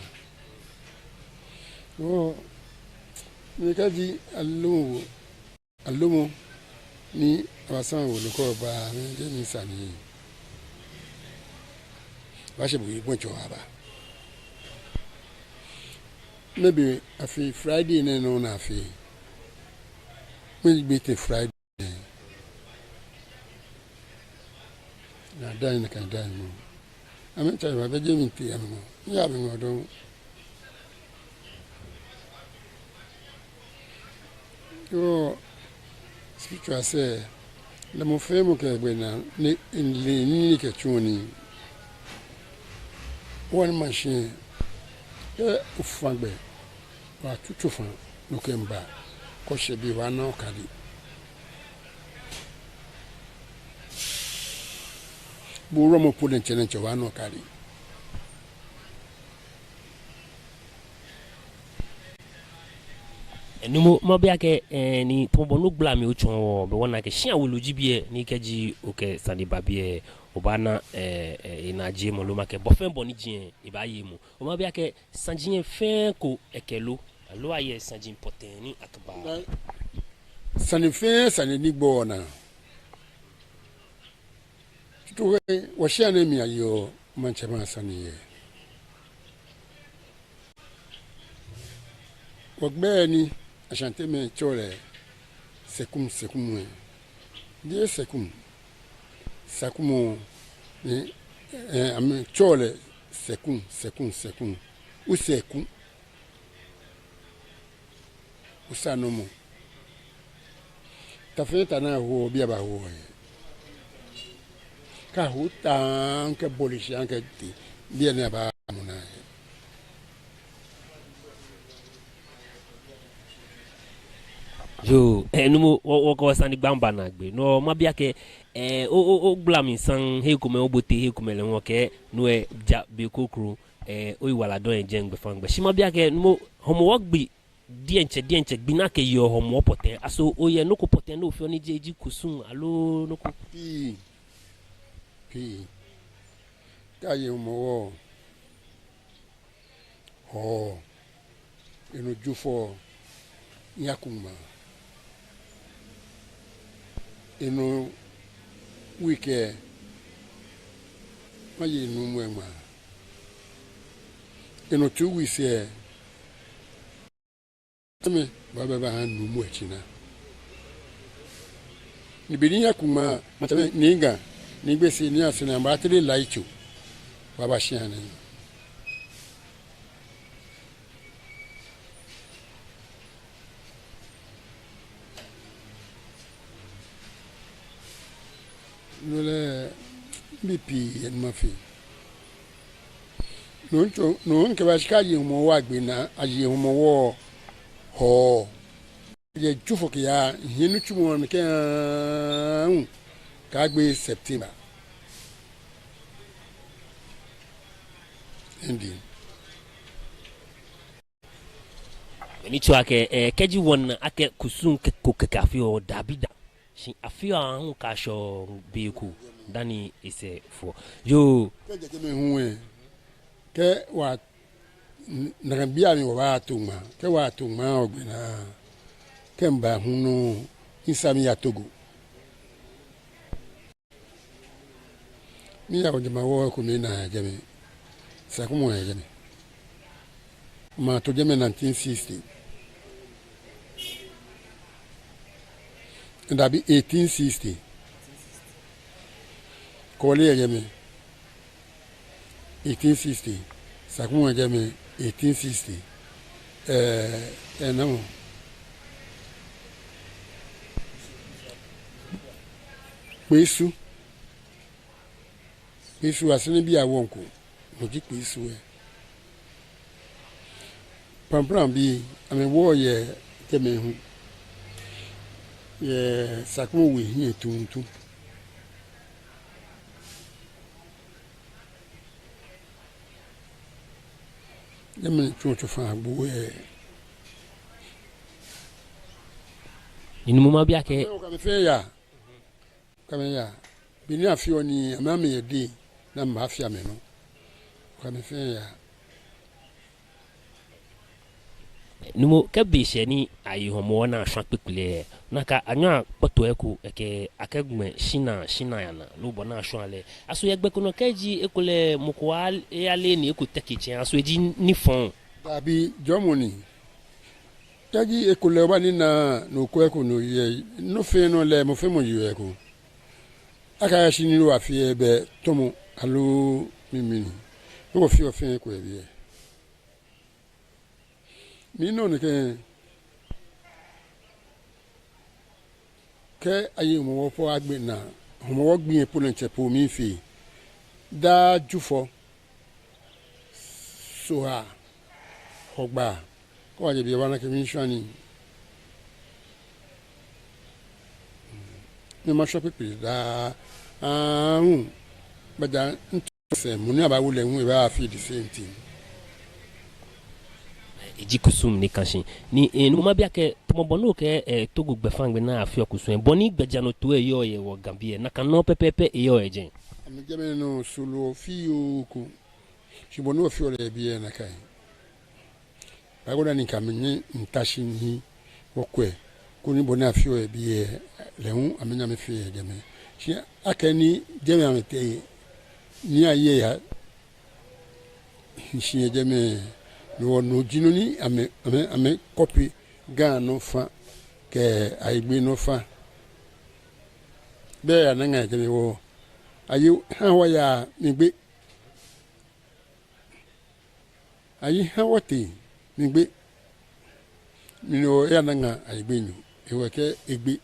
Oh, mi kɛji alomɔ, alomɔ ni abasa wo loko ba, mi je mi sani. Wa she bu igbon cho aba. Maybe afee Friday nɛɛ nɔ ni afee. Mɛni gbi tee Friday. Naa daa ni ka daa mɔ. Amɛtsa yɛ ba bɛ je mi tee amɛŋɔɔ. Ni amɛŋɔɔ dɔŋŋ. Yoo, spiritual side, lɛ mɔ fɛɛ mɔ kɛ gbɛnaa, ni, ni, ni kɛ tsuɔ nii. Wɔ ni ma shi, kɛ ofã gbɛ, wa tutu fã, no kɛ mba, kɔ shɛ bi wa na okadi. Bo wulɔmɔ po diɛŋtsɛ diɛŋtsɛ wa na okadi. Nuumo, mabi akɛ, eh, ni tamɔ bɔ ni ogbala mli otsɔɔ wɔ, bɛ wɔna akɛ shia wulu ji biɛ, ni kɛji okɛ sane ba biɛ, obaana, eh, eh, enajiemɔ loo makɛɛ bɔ fɛɛ bɔ ni ji lɛ, ebaaye emuu. Mabi akɛ saji lɛ fɛɛ eko ekɛ lo, aloo ayɛ saji pɔtɛɛ ni akɛba? Sane fɛɛ sane ni gbɔ naa. Tutu wɔ shia nɛɛ mli ayeɔ maŋtsɛmɛi asane yɛ. Wɔgbɛi ni Ashantimɛi tsɛɔ lɛ Sekum, Sekum lɛ. Jeee Sekum. Sakumɔ ni, eh, amɛtsɛɔ lɛ Sekum, Sekum, Sekum. Osɛku. Osanɔmɔ. Ta fɛɛ ta ni ahoɔ, biɛ abaahoɔ yɛ. Kɛ aho ta ni akɛbɔle shi ni akɛtee, biɛ ni abaamɔ naa yɛ. Yoo, eh, Nuumo, wɔ, wɔkɛ wɔsanegbaa miiba naagbee. No mabi akɛ, eh, o, o, ogbala mli saŋŋ, hei komɛi obote, hei komɛi lɛ hu okɛɛ, no lɛ ja be kroko, eh, oyiwaladɔŋŋ lɛ jɛi gbɛfaŋ gbɛ. Shi mabi akɛ, Nuumo, Hɔmɔwɔ gbi diɛŋtsɛ, diɛŋtsɛ, gbi ni akɛyeɔ Hɔmɔwɔ pɔtɛɛ, aso oyɛ nɔ ko pɔtɛɛ ni ofeɔ ni ji, ji kusum aloo nɔ ko? Pii, pii. Kɛ aye Hɔmɔwɔ, Hɔɔ, enɔ Jufɔ, Nyakuŋmaa. Enɔ week lɛ, maye nuumo lɛ ŋmaa. Enɔ two weeks lɛ, tsɛmɛi baaba baha nuumo lɛ tsina. Ni be ni Nyakuŋmaa, matsɛmɛi Nii Ga, Nii Gbese, Nii Asɛrɛ, amɛbaatere Laitso, baaba shia nɛɛ. No lɛ, mibi pii yɛ ni mafee. No ŋtsɔ, no ŋkɛba shi kɛ aye Hɔmɔwɔ agbe naa, aye Hɔmɔwɔ Hɔɔ. Yɛ Jufɔ kɛya, hiɛ nitsumɔ nɛɛ kɛya aahu kɛyagbe September ending. Mɛni tsɔɔ akɛ, eh, kɛji wɔna akɛ kusum ko kɛkɛ afeɔ, daabi da. Shi afeɔ aahu kɛshɛɔ be ko dani esɛɛ fɔ. Yoo. Kɛjɛ kɛ mɛi hu lɛ, kɛ wɔ, nakai bei amli wɔbaato ŋmaa, kɛ wɔto ŋmaa ogbe naa, kɛ mba hu nɔ, misaa miya Togo. Miya Ojamawɔ ko, mina yɛ jɛmɛ, Sakumɔ yɛ jɛmɛ. Mato jɛmɛ nineteen sixty. Daabi, eighteen sixty. Kɔle yɛ jɛmɛ, eighteen sixty. Sakumɔ yɛ jɛmɛ, eighteen sixty. Eh, eh, namɔ? Kpesu. Kpesu, Asɛrɛbii awɔŋ ko, no ji Kpesu lɛ. Pramprambii, amɛwɔ yɛ jɛmɛ hu. Yɛ Sakumɔ we hiɛ tuuntu. Jɛmɛ tsuɔ tsofa agbo lɛ. Ni nuumo, mabi akɛ. Okɛ amɛ fɛɛ aya. Okɛ amɛ aya. Be ni afeɔ nii, amɛ amɛyɛ dɛŋ, ni amɛbaafee amɛnɔ. Okɛ amɛ fɛɛ aya. Nuumo, kɛ be shɛ ni aye Hɔmɔwɔ ni ashwa kpekple lɛ, nakai anyɛɔ akpɔtɔɔ eko, ekɛ akɛ gbɛ shina shina yana, loo bɔ ni ashwa lɛ. Aso yɛ gbɛ ko nɔ kɛji ekolɛ mɔ ko a, eyale ni eko tɛke tsɛ, aso eji nifɔŋ? Daabi, jɔɔmɔ ni. Kɛji ekolɛ oba ni ona nɔ ko eko nɔ yɛ, nɔ fɛɛ nɔ lɛ, mɔ fɛɛ mɔ yeɔ eko. Akaya shi ni loo afee ebɛ tɔmɔ aloo mimini. Nɔ ko fɛɛ ofee eko yɛ biɛ. Minɔ nɛkɛ, kɛ aye Hɔmɔwɔ po agbe naa, Hɔmɔwɔ gbi lɛ po lɛ ntsɛ po mifee. Daa Jufɔ, Sohaa, Hɔgbaa, kɛ wɔjɛ biɛ wɔbaana akɛ miishwa nii. Ni mashwa kpekple daa, aahu, baja, sɛɛ, mɔ ni abaawo lɛ hu ebaafee the same thing. Eji kusum ni ka shi. Ni, eh, nuumo, mabi akɛ, tamɔ bɔ ni okɛɛ, eh, Togo gbɛfaŋ gbɛ ni afeɔ kusum lɛ, bɔ ni gbɛjianɔtoo lɛ yɔɔ yɛ wɔ Ga biɛ, nakai nɔŋŋ pɛpɛɛpɛ eyɔɔ yɛ jɛi? Amɛ jɛmɛ nɔ soro fioo ko. Shi bɔ ni wɔfeɔ lɛ biɛ nakai. Baagbɔ dani kɛ amɛnyɛ amɛta shi ni wɔkwɛ, koni bɔ ni afeɔ yɛ biɛ lɛ hu amɛnyɛ amɛfee yɛ jɛmɛ. Shi akɛni jɛmɛ amɛtee ni aye ya, shi yɛ jɛmɛ, no hewɔ no ji nɔ ni amɛ, amɛ, amɛ copy Ga nɔ fã kɛ Ayigbe nɔ fã. Bɛ aya naŋ yɛ jɛmɛ hewɔ, ayi ha wɔya mli gbe. Ayi ha wɔtee mli gbe. Mli hewɔ eyana ŋa Ayigbenyo. Hewɔ ekɛɛ egbe.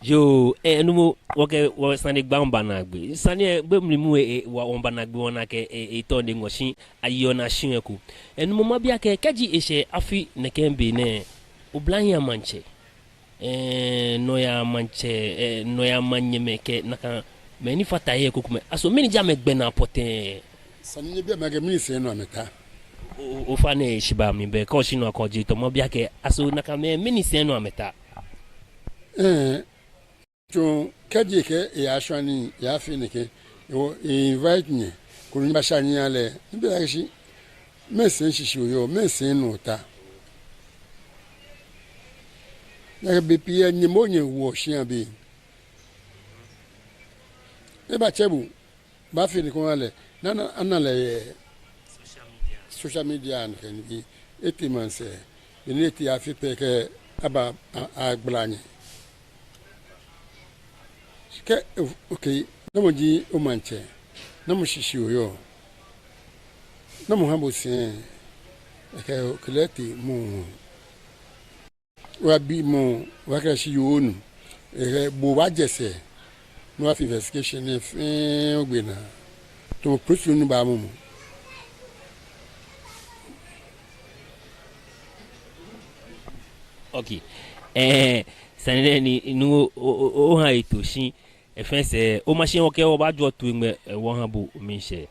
Yoo, eh, nuumo, wɔkɛ, wɔsane gba wɔmiiba naagbee. Sane lɛ, be mli mu lɛ, eh, wɔ, wɔmiiba naagbee wɔna akɛ, eh, etɔ ni ŋɔ shi, ayi ona shi eko. Eh, nuumo, mabi akɛ, kɛji eshɛ afi nɛkɛ be nɛɛ, oblahii amaŋtsɛ, eh, nɔyaa maŋtsɛ, eh, nɔyaa manyɛmɛi kɛ nakai mɛi ni fata he krokomɛi, aso mɛni ji amɛgbɛnaa pɔtɛɛ? Sane ni nyɛbi amɛ akɛ mɛni sɛɛ nɔ amɛta. O, o, ofainɛ shi ba mi bɛ, kɛ oshi nɔ kɛ oji tɔ, mabi akɛ, aso nakai mɛi, mɛni sɛɛ nɔ amɛta? Eh, tso, kɛji ekɛɛ eyashwa nii, eyafee nɛkɛ, ewɔ, e-invite nyɛ, Onu ni baashɛ anyiɛ lɛ, ni be lɛ akɛ shi, mɛɛ sɛi shishi oyɔɔ, mɛɛ sɛi nɔ ota. Nakai bei pii lɛ, nyɛmɔ nyɛwoɔ shia be. Ebatsɛ bo, baafee nii ko aha lɛ, ni ana, ana lɛ yɛ social media nɔ kɛ nibii, etee maŋsɛɛ, be ni etee afi pɛ kɛ aba a-, agbala nyɛ. Kɛ, o-, okay, namɔ ji omaŋtsɛ, namɔ shishi oyɔɔ, namɔ ha bo sɛi, ekɛ okɛlɛ tee mɔ. Oyabi mɔ, obaakɛɛ shi yoo onu. Ekɛ bo baajɛ sɛɛ, ni oyafee investigation nɛɛ fɛɛ ogbe naa. Tamɔ police ni baamɔ mɔ. Okay. Eh, sane nɛɛ ni, nu o, o, o, oha eto shi, efee sɛɛ, o machine okɛ o baajɔ tu eŋmɛ, eh, wɔha bo miishɛɛ.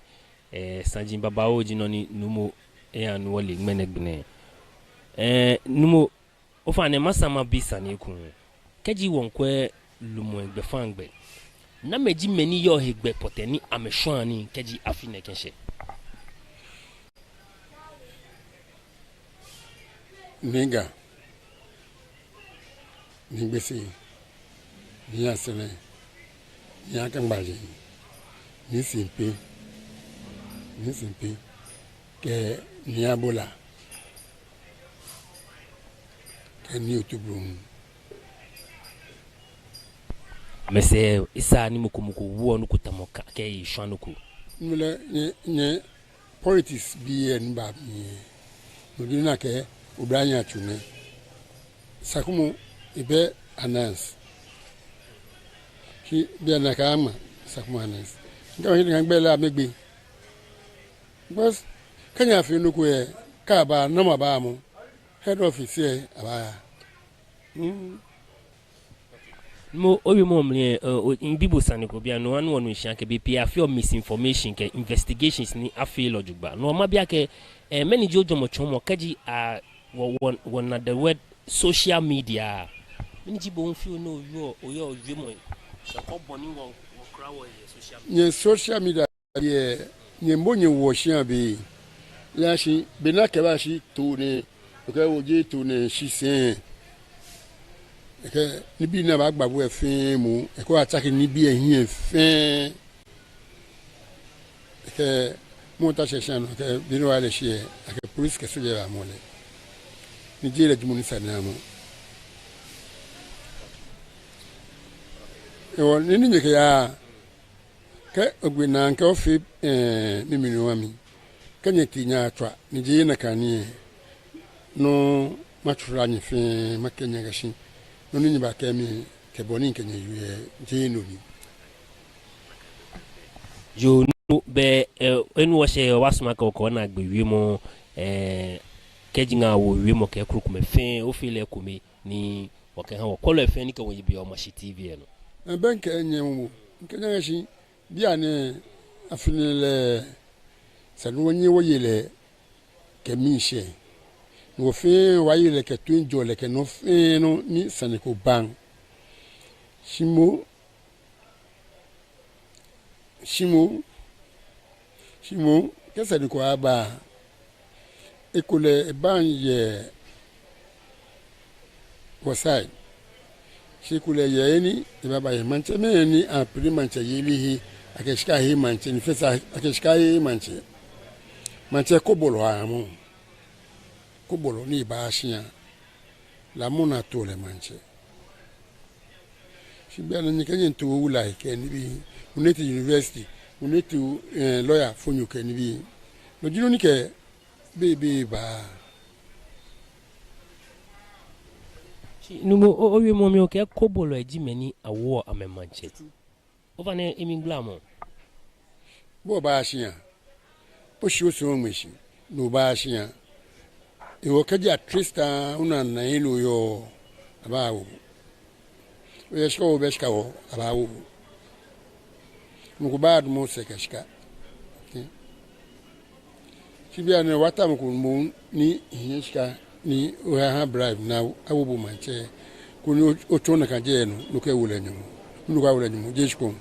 Eh, saji babaoo ji nɔ ni numo, eh, anu wɔle ŋmɛnɛ gbi nɛɛ. Eh, numo, ofainɛ masa mabi sane ko. Kɛji wɔŋkwɛ lumɔi gbɛfaŋ gbɛ, namɛi ji mɛi ni yɔɔ hegbɛ pɔtɛɛ ni amɛshwaa nii kɛji afi nɛɛ kɛshɛ? Nii Ga, Nii Gbese, Nii Asɛrɛ, Nii Akaŋmaje, Nii Simpɛ, Nii Simpɛ, kɛ Nii Abola, kɛ Nii Otublohum. Amɛsɛɛ esaaa ni mɔ ko mɔ ko woɔ nɔ ko tamɔ ka kɛ eshwaa nɔ ko. Mile nyɛ, nyɛ politics bii lɛ ni baa mli lɛ. No ji ni akɛɛ oblahii atsu nɛɛ. Sakumɔ ebɛ Anans. Shi bianɛ akɛ ama Sakumɔ Anans. Ŋkɛ ma shi ni kaŋ gbɛ lɛ amɛgbe. Because kɛ nyɛfee nɔ ko lɛ, kɛ aba, namɔ abaamɔ? Head office lɛ abaaya. Mm. Mɔ, owiemɔ mli lɛ, eh, o, mibi bo sane ko bianɛ, no hewɔ ni wɔnu shishi akɛ bei pii afeɔ misinformation kɛ investigations ni afeee lɛ jogbaŋŋ. No hewɔ mabi akɛ, eh, mɛni ji ojwɛŋmɔ tsɔɔmɔ kɛji a, wɔ, wɔ, wɔna the word social media. Mɛni ji bo hu fioo ni oyɔɔ, oyɔɔ owiemɔ lɛ? Sɛ kɔ bɔ ni wɔ, wɔkura wɔhe yɛ social media. Nyɛ social media yɛ, nyɛmɔ nyɛwoɔ shia be. Ejaakɛ shi be ni akɛba shi too nɛɛ, okɛɛ ojeee too nɛɛ shi sɛɛ. Ekɛ nibii ni abaagba bo lɛ fɛɛ mɔ, ekɛ atsake nibii lɛ hiɛ fɛɛ. Ekɛ mɔ ta shɛ shia nɔ, ekɛ be ni wɔle shi lɛ, akɛ police kɛ soja baamɔ lɛ. Ni jeee lɛ ji mɔ ni sa ni amɔ. Ehewɔ, nii ni nyɛkɛyaa, kɛ ogbe naa kɛ ofee, eh, mimli nɔ ha mi. Kɛ nyɛtee nyɛyatswa, ni jeee nakai nii lɛ, no matswa nyɛ fɛɛ, makɛɛ nyɛ akɛ shi, nɔ ni nyɛbakɛɛ mi, kɛ bɔ ni mikɛ nyɛ wieɔ lɛ, jeee no ni. Yoo, no bɛ, eh, enu wɔshɛ, wɔbaasumɔ akɛ okɛ onaagbee wiemɔ, eh, kɛji ŋaa wɔwiemɔ kɛ krokomɛi fɛɛ, ofee lɛ ekome. Ni wɔkɛha wɔkwɛlɔi fɛɛ ni kɛ wɔ yeɔ biɛ yɛ Omashi T V lɛ nɔ. Ebɛ ŋkɛ nyɛ hu, ŋkɛ nyɛ akɛ shi, bianɛ afi nɛɛ lɛ, esa ni wɔnyiɛ wɔyi lɛ kɛ miishɛɛ. Ni wɔ fɛɛ wɔyi lɛ kɛ toiŋjɔlɛ kɛ nɔ fɛɛ nɔ ni sane ko baŋ. Shi moŋ, shi moŋ, shi moŋ, kɛ sane ko aba, ekolɛ ebaŋ yɛ wɔ side. Shi ekolɛ eyɛ he ni ebaaba yɛ. Maŋtsɛmɛi ni apele maŋtsɛyeli he, akɛ shika he maŋtsɛ, ni fɛɛ sa akɛ shika he maŋtsɛ. Maŋtsɛ kobɔlɔ amɔ. Kobɔlɔ ni baa shia. Lamɔ ni ato lɛ maŋtsɛ. Shi bianɛ nyɛkɛ nyɛtoo wulai kɛ nibii, mɔ ni tee university, mɔ ni tee, eh, lawyer fonyo kɛ nibii. No ji nɔ ni kɛ bei, bei baa. Shi numo, o, owiemɔ mli okɛɛ kobɔlɔi ji mɛi ni awoɔ amɛ maŋtsɛ. Ofainɛ emligbalamɔ. Bo obaa shia. Oshi osɔŋ ŋmɛshi, no obaa shia. Ehewɔ kɛji atrista ona nɛɛ lɛ oyɔɔ, abaawo bo. Oyɛ shika obɛ shika hewɔ, abaawo bo. Mɔ ko baadamɔ sɛɛ kɛ shika. Okay. Shi bianɛ wɔta mɔ ko mɔ ni hiɛ shika ni oha, oha bribe ni awo bo maŋtsɛ. Koni o, otsɔ nakai jɛmɛ nɔ, no kɛ wo lɛ nyɔmɔ. No kɛ wo lɛ nyɔmɔ, jeee shikpɔŋ.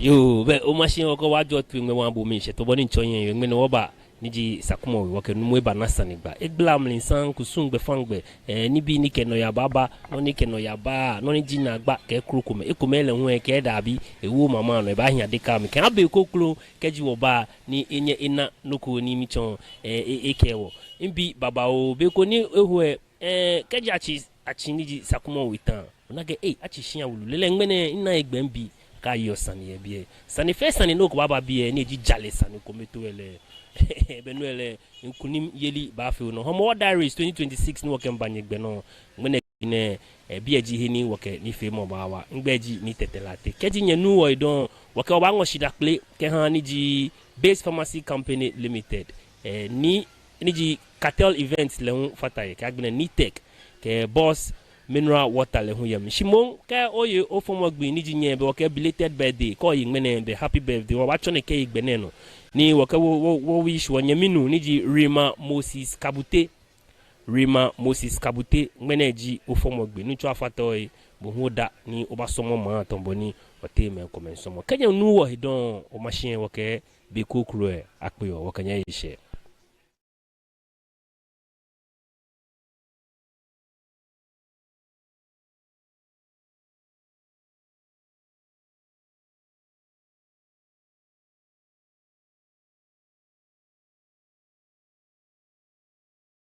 Yoo, bɛ omashin wɔkɛ wajɔ tue ŋmɛ wan bo mi shɛ to bɔ ni ntsɔ yɛn yoo ŋmɛnɛ wɔba ni ji Sakumɔ We wɔkɛ numo eba na sane gba. Egbla mli san kusum gbɛfaŋ gbɛ, eh, nibii ni kɛ nɔyaa baaba, nɔ ni kɛ nɔyaa baa, nɔ ni ji naagba kɛ krokomɛi. Ekomɛi lɛ hu ekɛ daabi, ewo mama nɔ, ebaahi adeka mli. Kɛ abe ko kroko, kɛji wɔba ni enyɛ ena nɔ ko ni mitsɔ, eh, e, ekɛɛ wɔ. Mibi babaoo, be ko ni eho ɛ, eh, kɛji atsi, atsi ni ji Sakumɔ We ta. Ona akɛ, ei, atsi shia wulu. Lɛɛlɛŋ ŋmɛnɛ, mina egbɛ mibi. Kaaye sane yɛ biɛ. Sane fɛɛ sane ni okɛbaaba biɛ, ni eji jalɛ sane kome too lɛ. Be nɔ lɛ, nkunimyeli baafee onɔ. Hɔmɔwɔ Diaries twenty twenty-six ni wɔkɛmiiba nyɛgbɛ nɔ. Ŋmɛnɛ nɛɛ, eh, biɛ ji he ni wɔkɛ nifeemɔ baawa. Migbɛi ji Nii Tetteh Lartey. Kɛji nyɛnuuu wɔhe dɔŋŋ, wɔkɛ wɔ baaŋɔ shidaa kpele kɛha ni ji Base Pharmacy Company Limited. Eh, ni, ni ji Cartel Events lɛ hu fata he, kɛ agbɛnɛ Nitec, kɛ Boss Mineral Water lɛ hu yɛ mli. Shi moŋ, kɛ oye ofɔmɔ gbi ni ji nyɛ, bɛ wɔkɛ belated birthday, kɛ oye ŋmɛnɛ, bɛ happy birthday, wɔbaatsɔ nɛkɛ yɛ gbɛ nɛɛ nɔ. Ni wɔkɛ wɔ, wɔ, wɔ wish wɔnyɛmi nuu, ni ji Rema Moses Kabute. Rema Moses Kabute, ŋmɛnɛ ji ofɔmɔ gbi, Nuŋtsɔ afata ohe, bo hu oda ni obaasɔmɔ maŋ tamɔ bɔ ni wɔteŋ mɛi komɛi sɔmɔɔ. Kɛ nyɛnuuu wɔhe dɔŋŋ, omashin wɔkɛ be kroko ɛ, akpe wɔ, wɔkɛ nyɛ aye shɛɛ.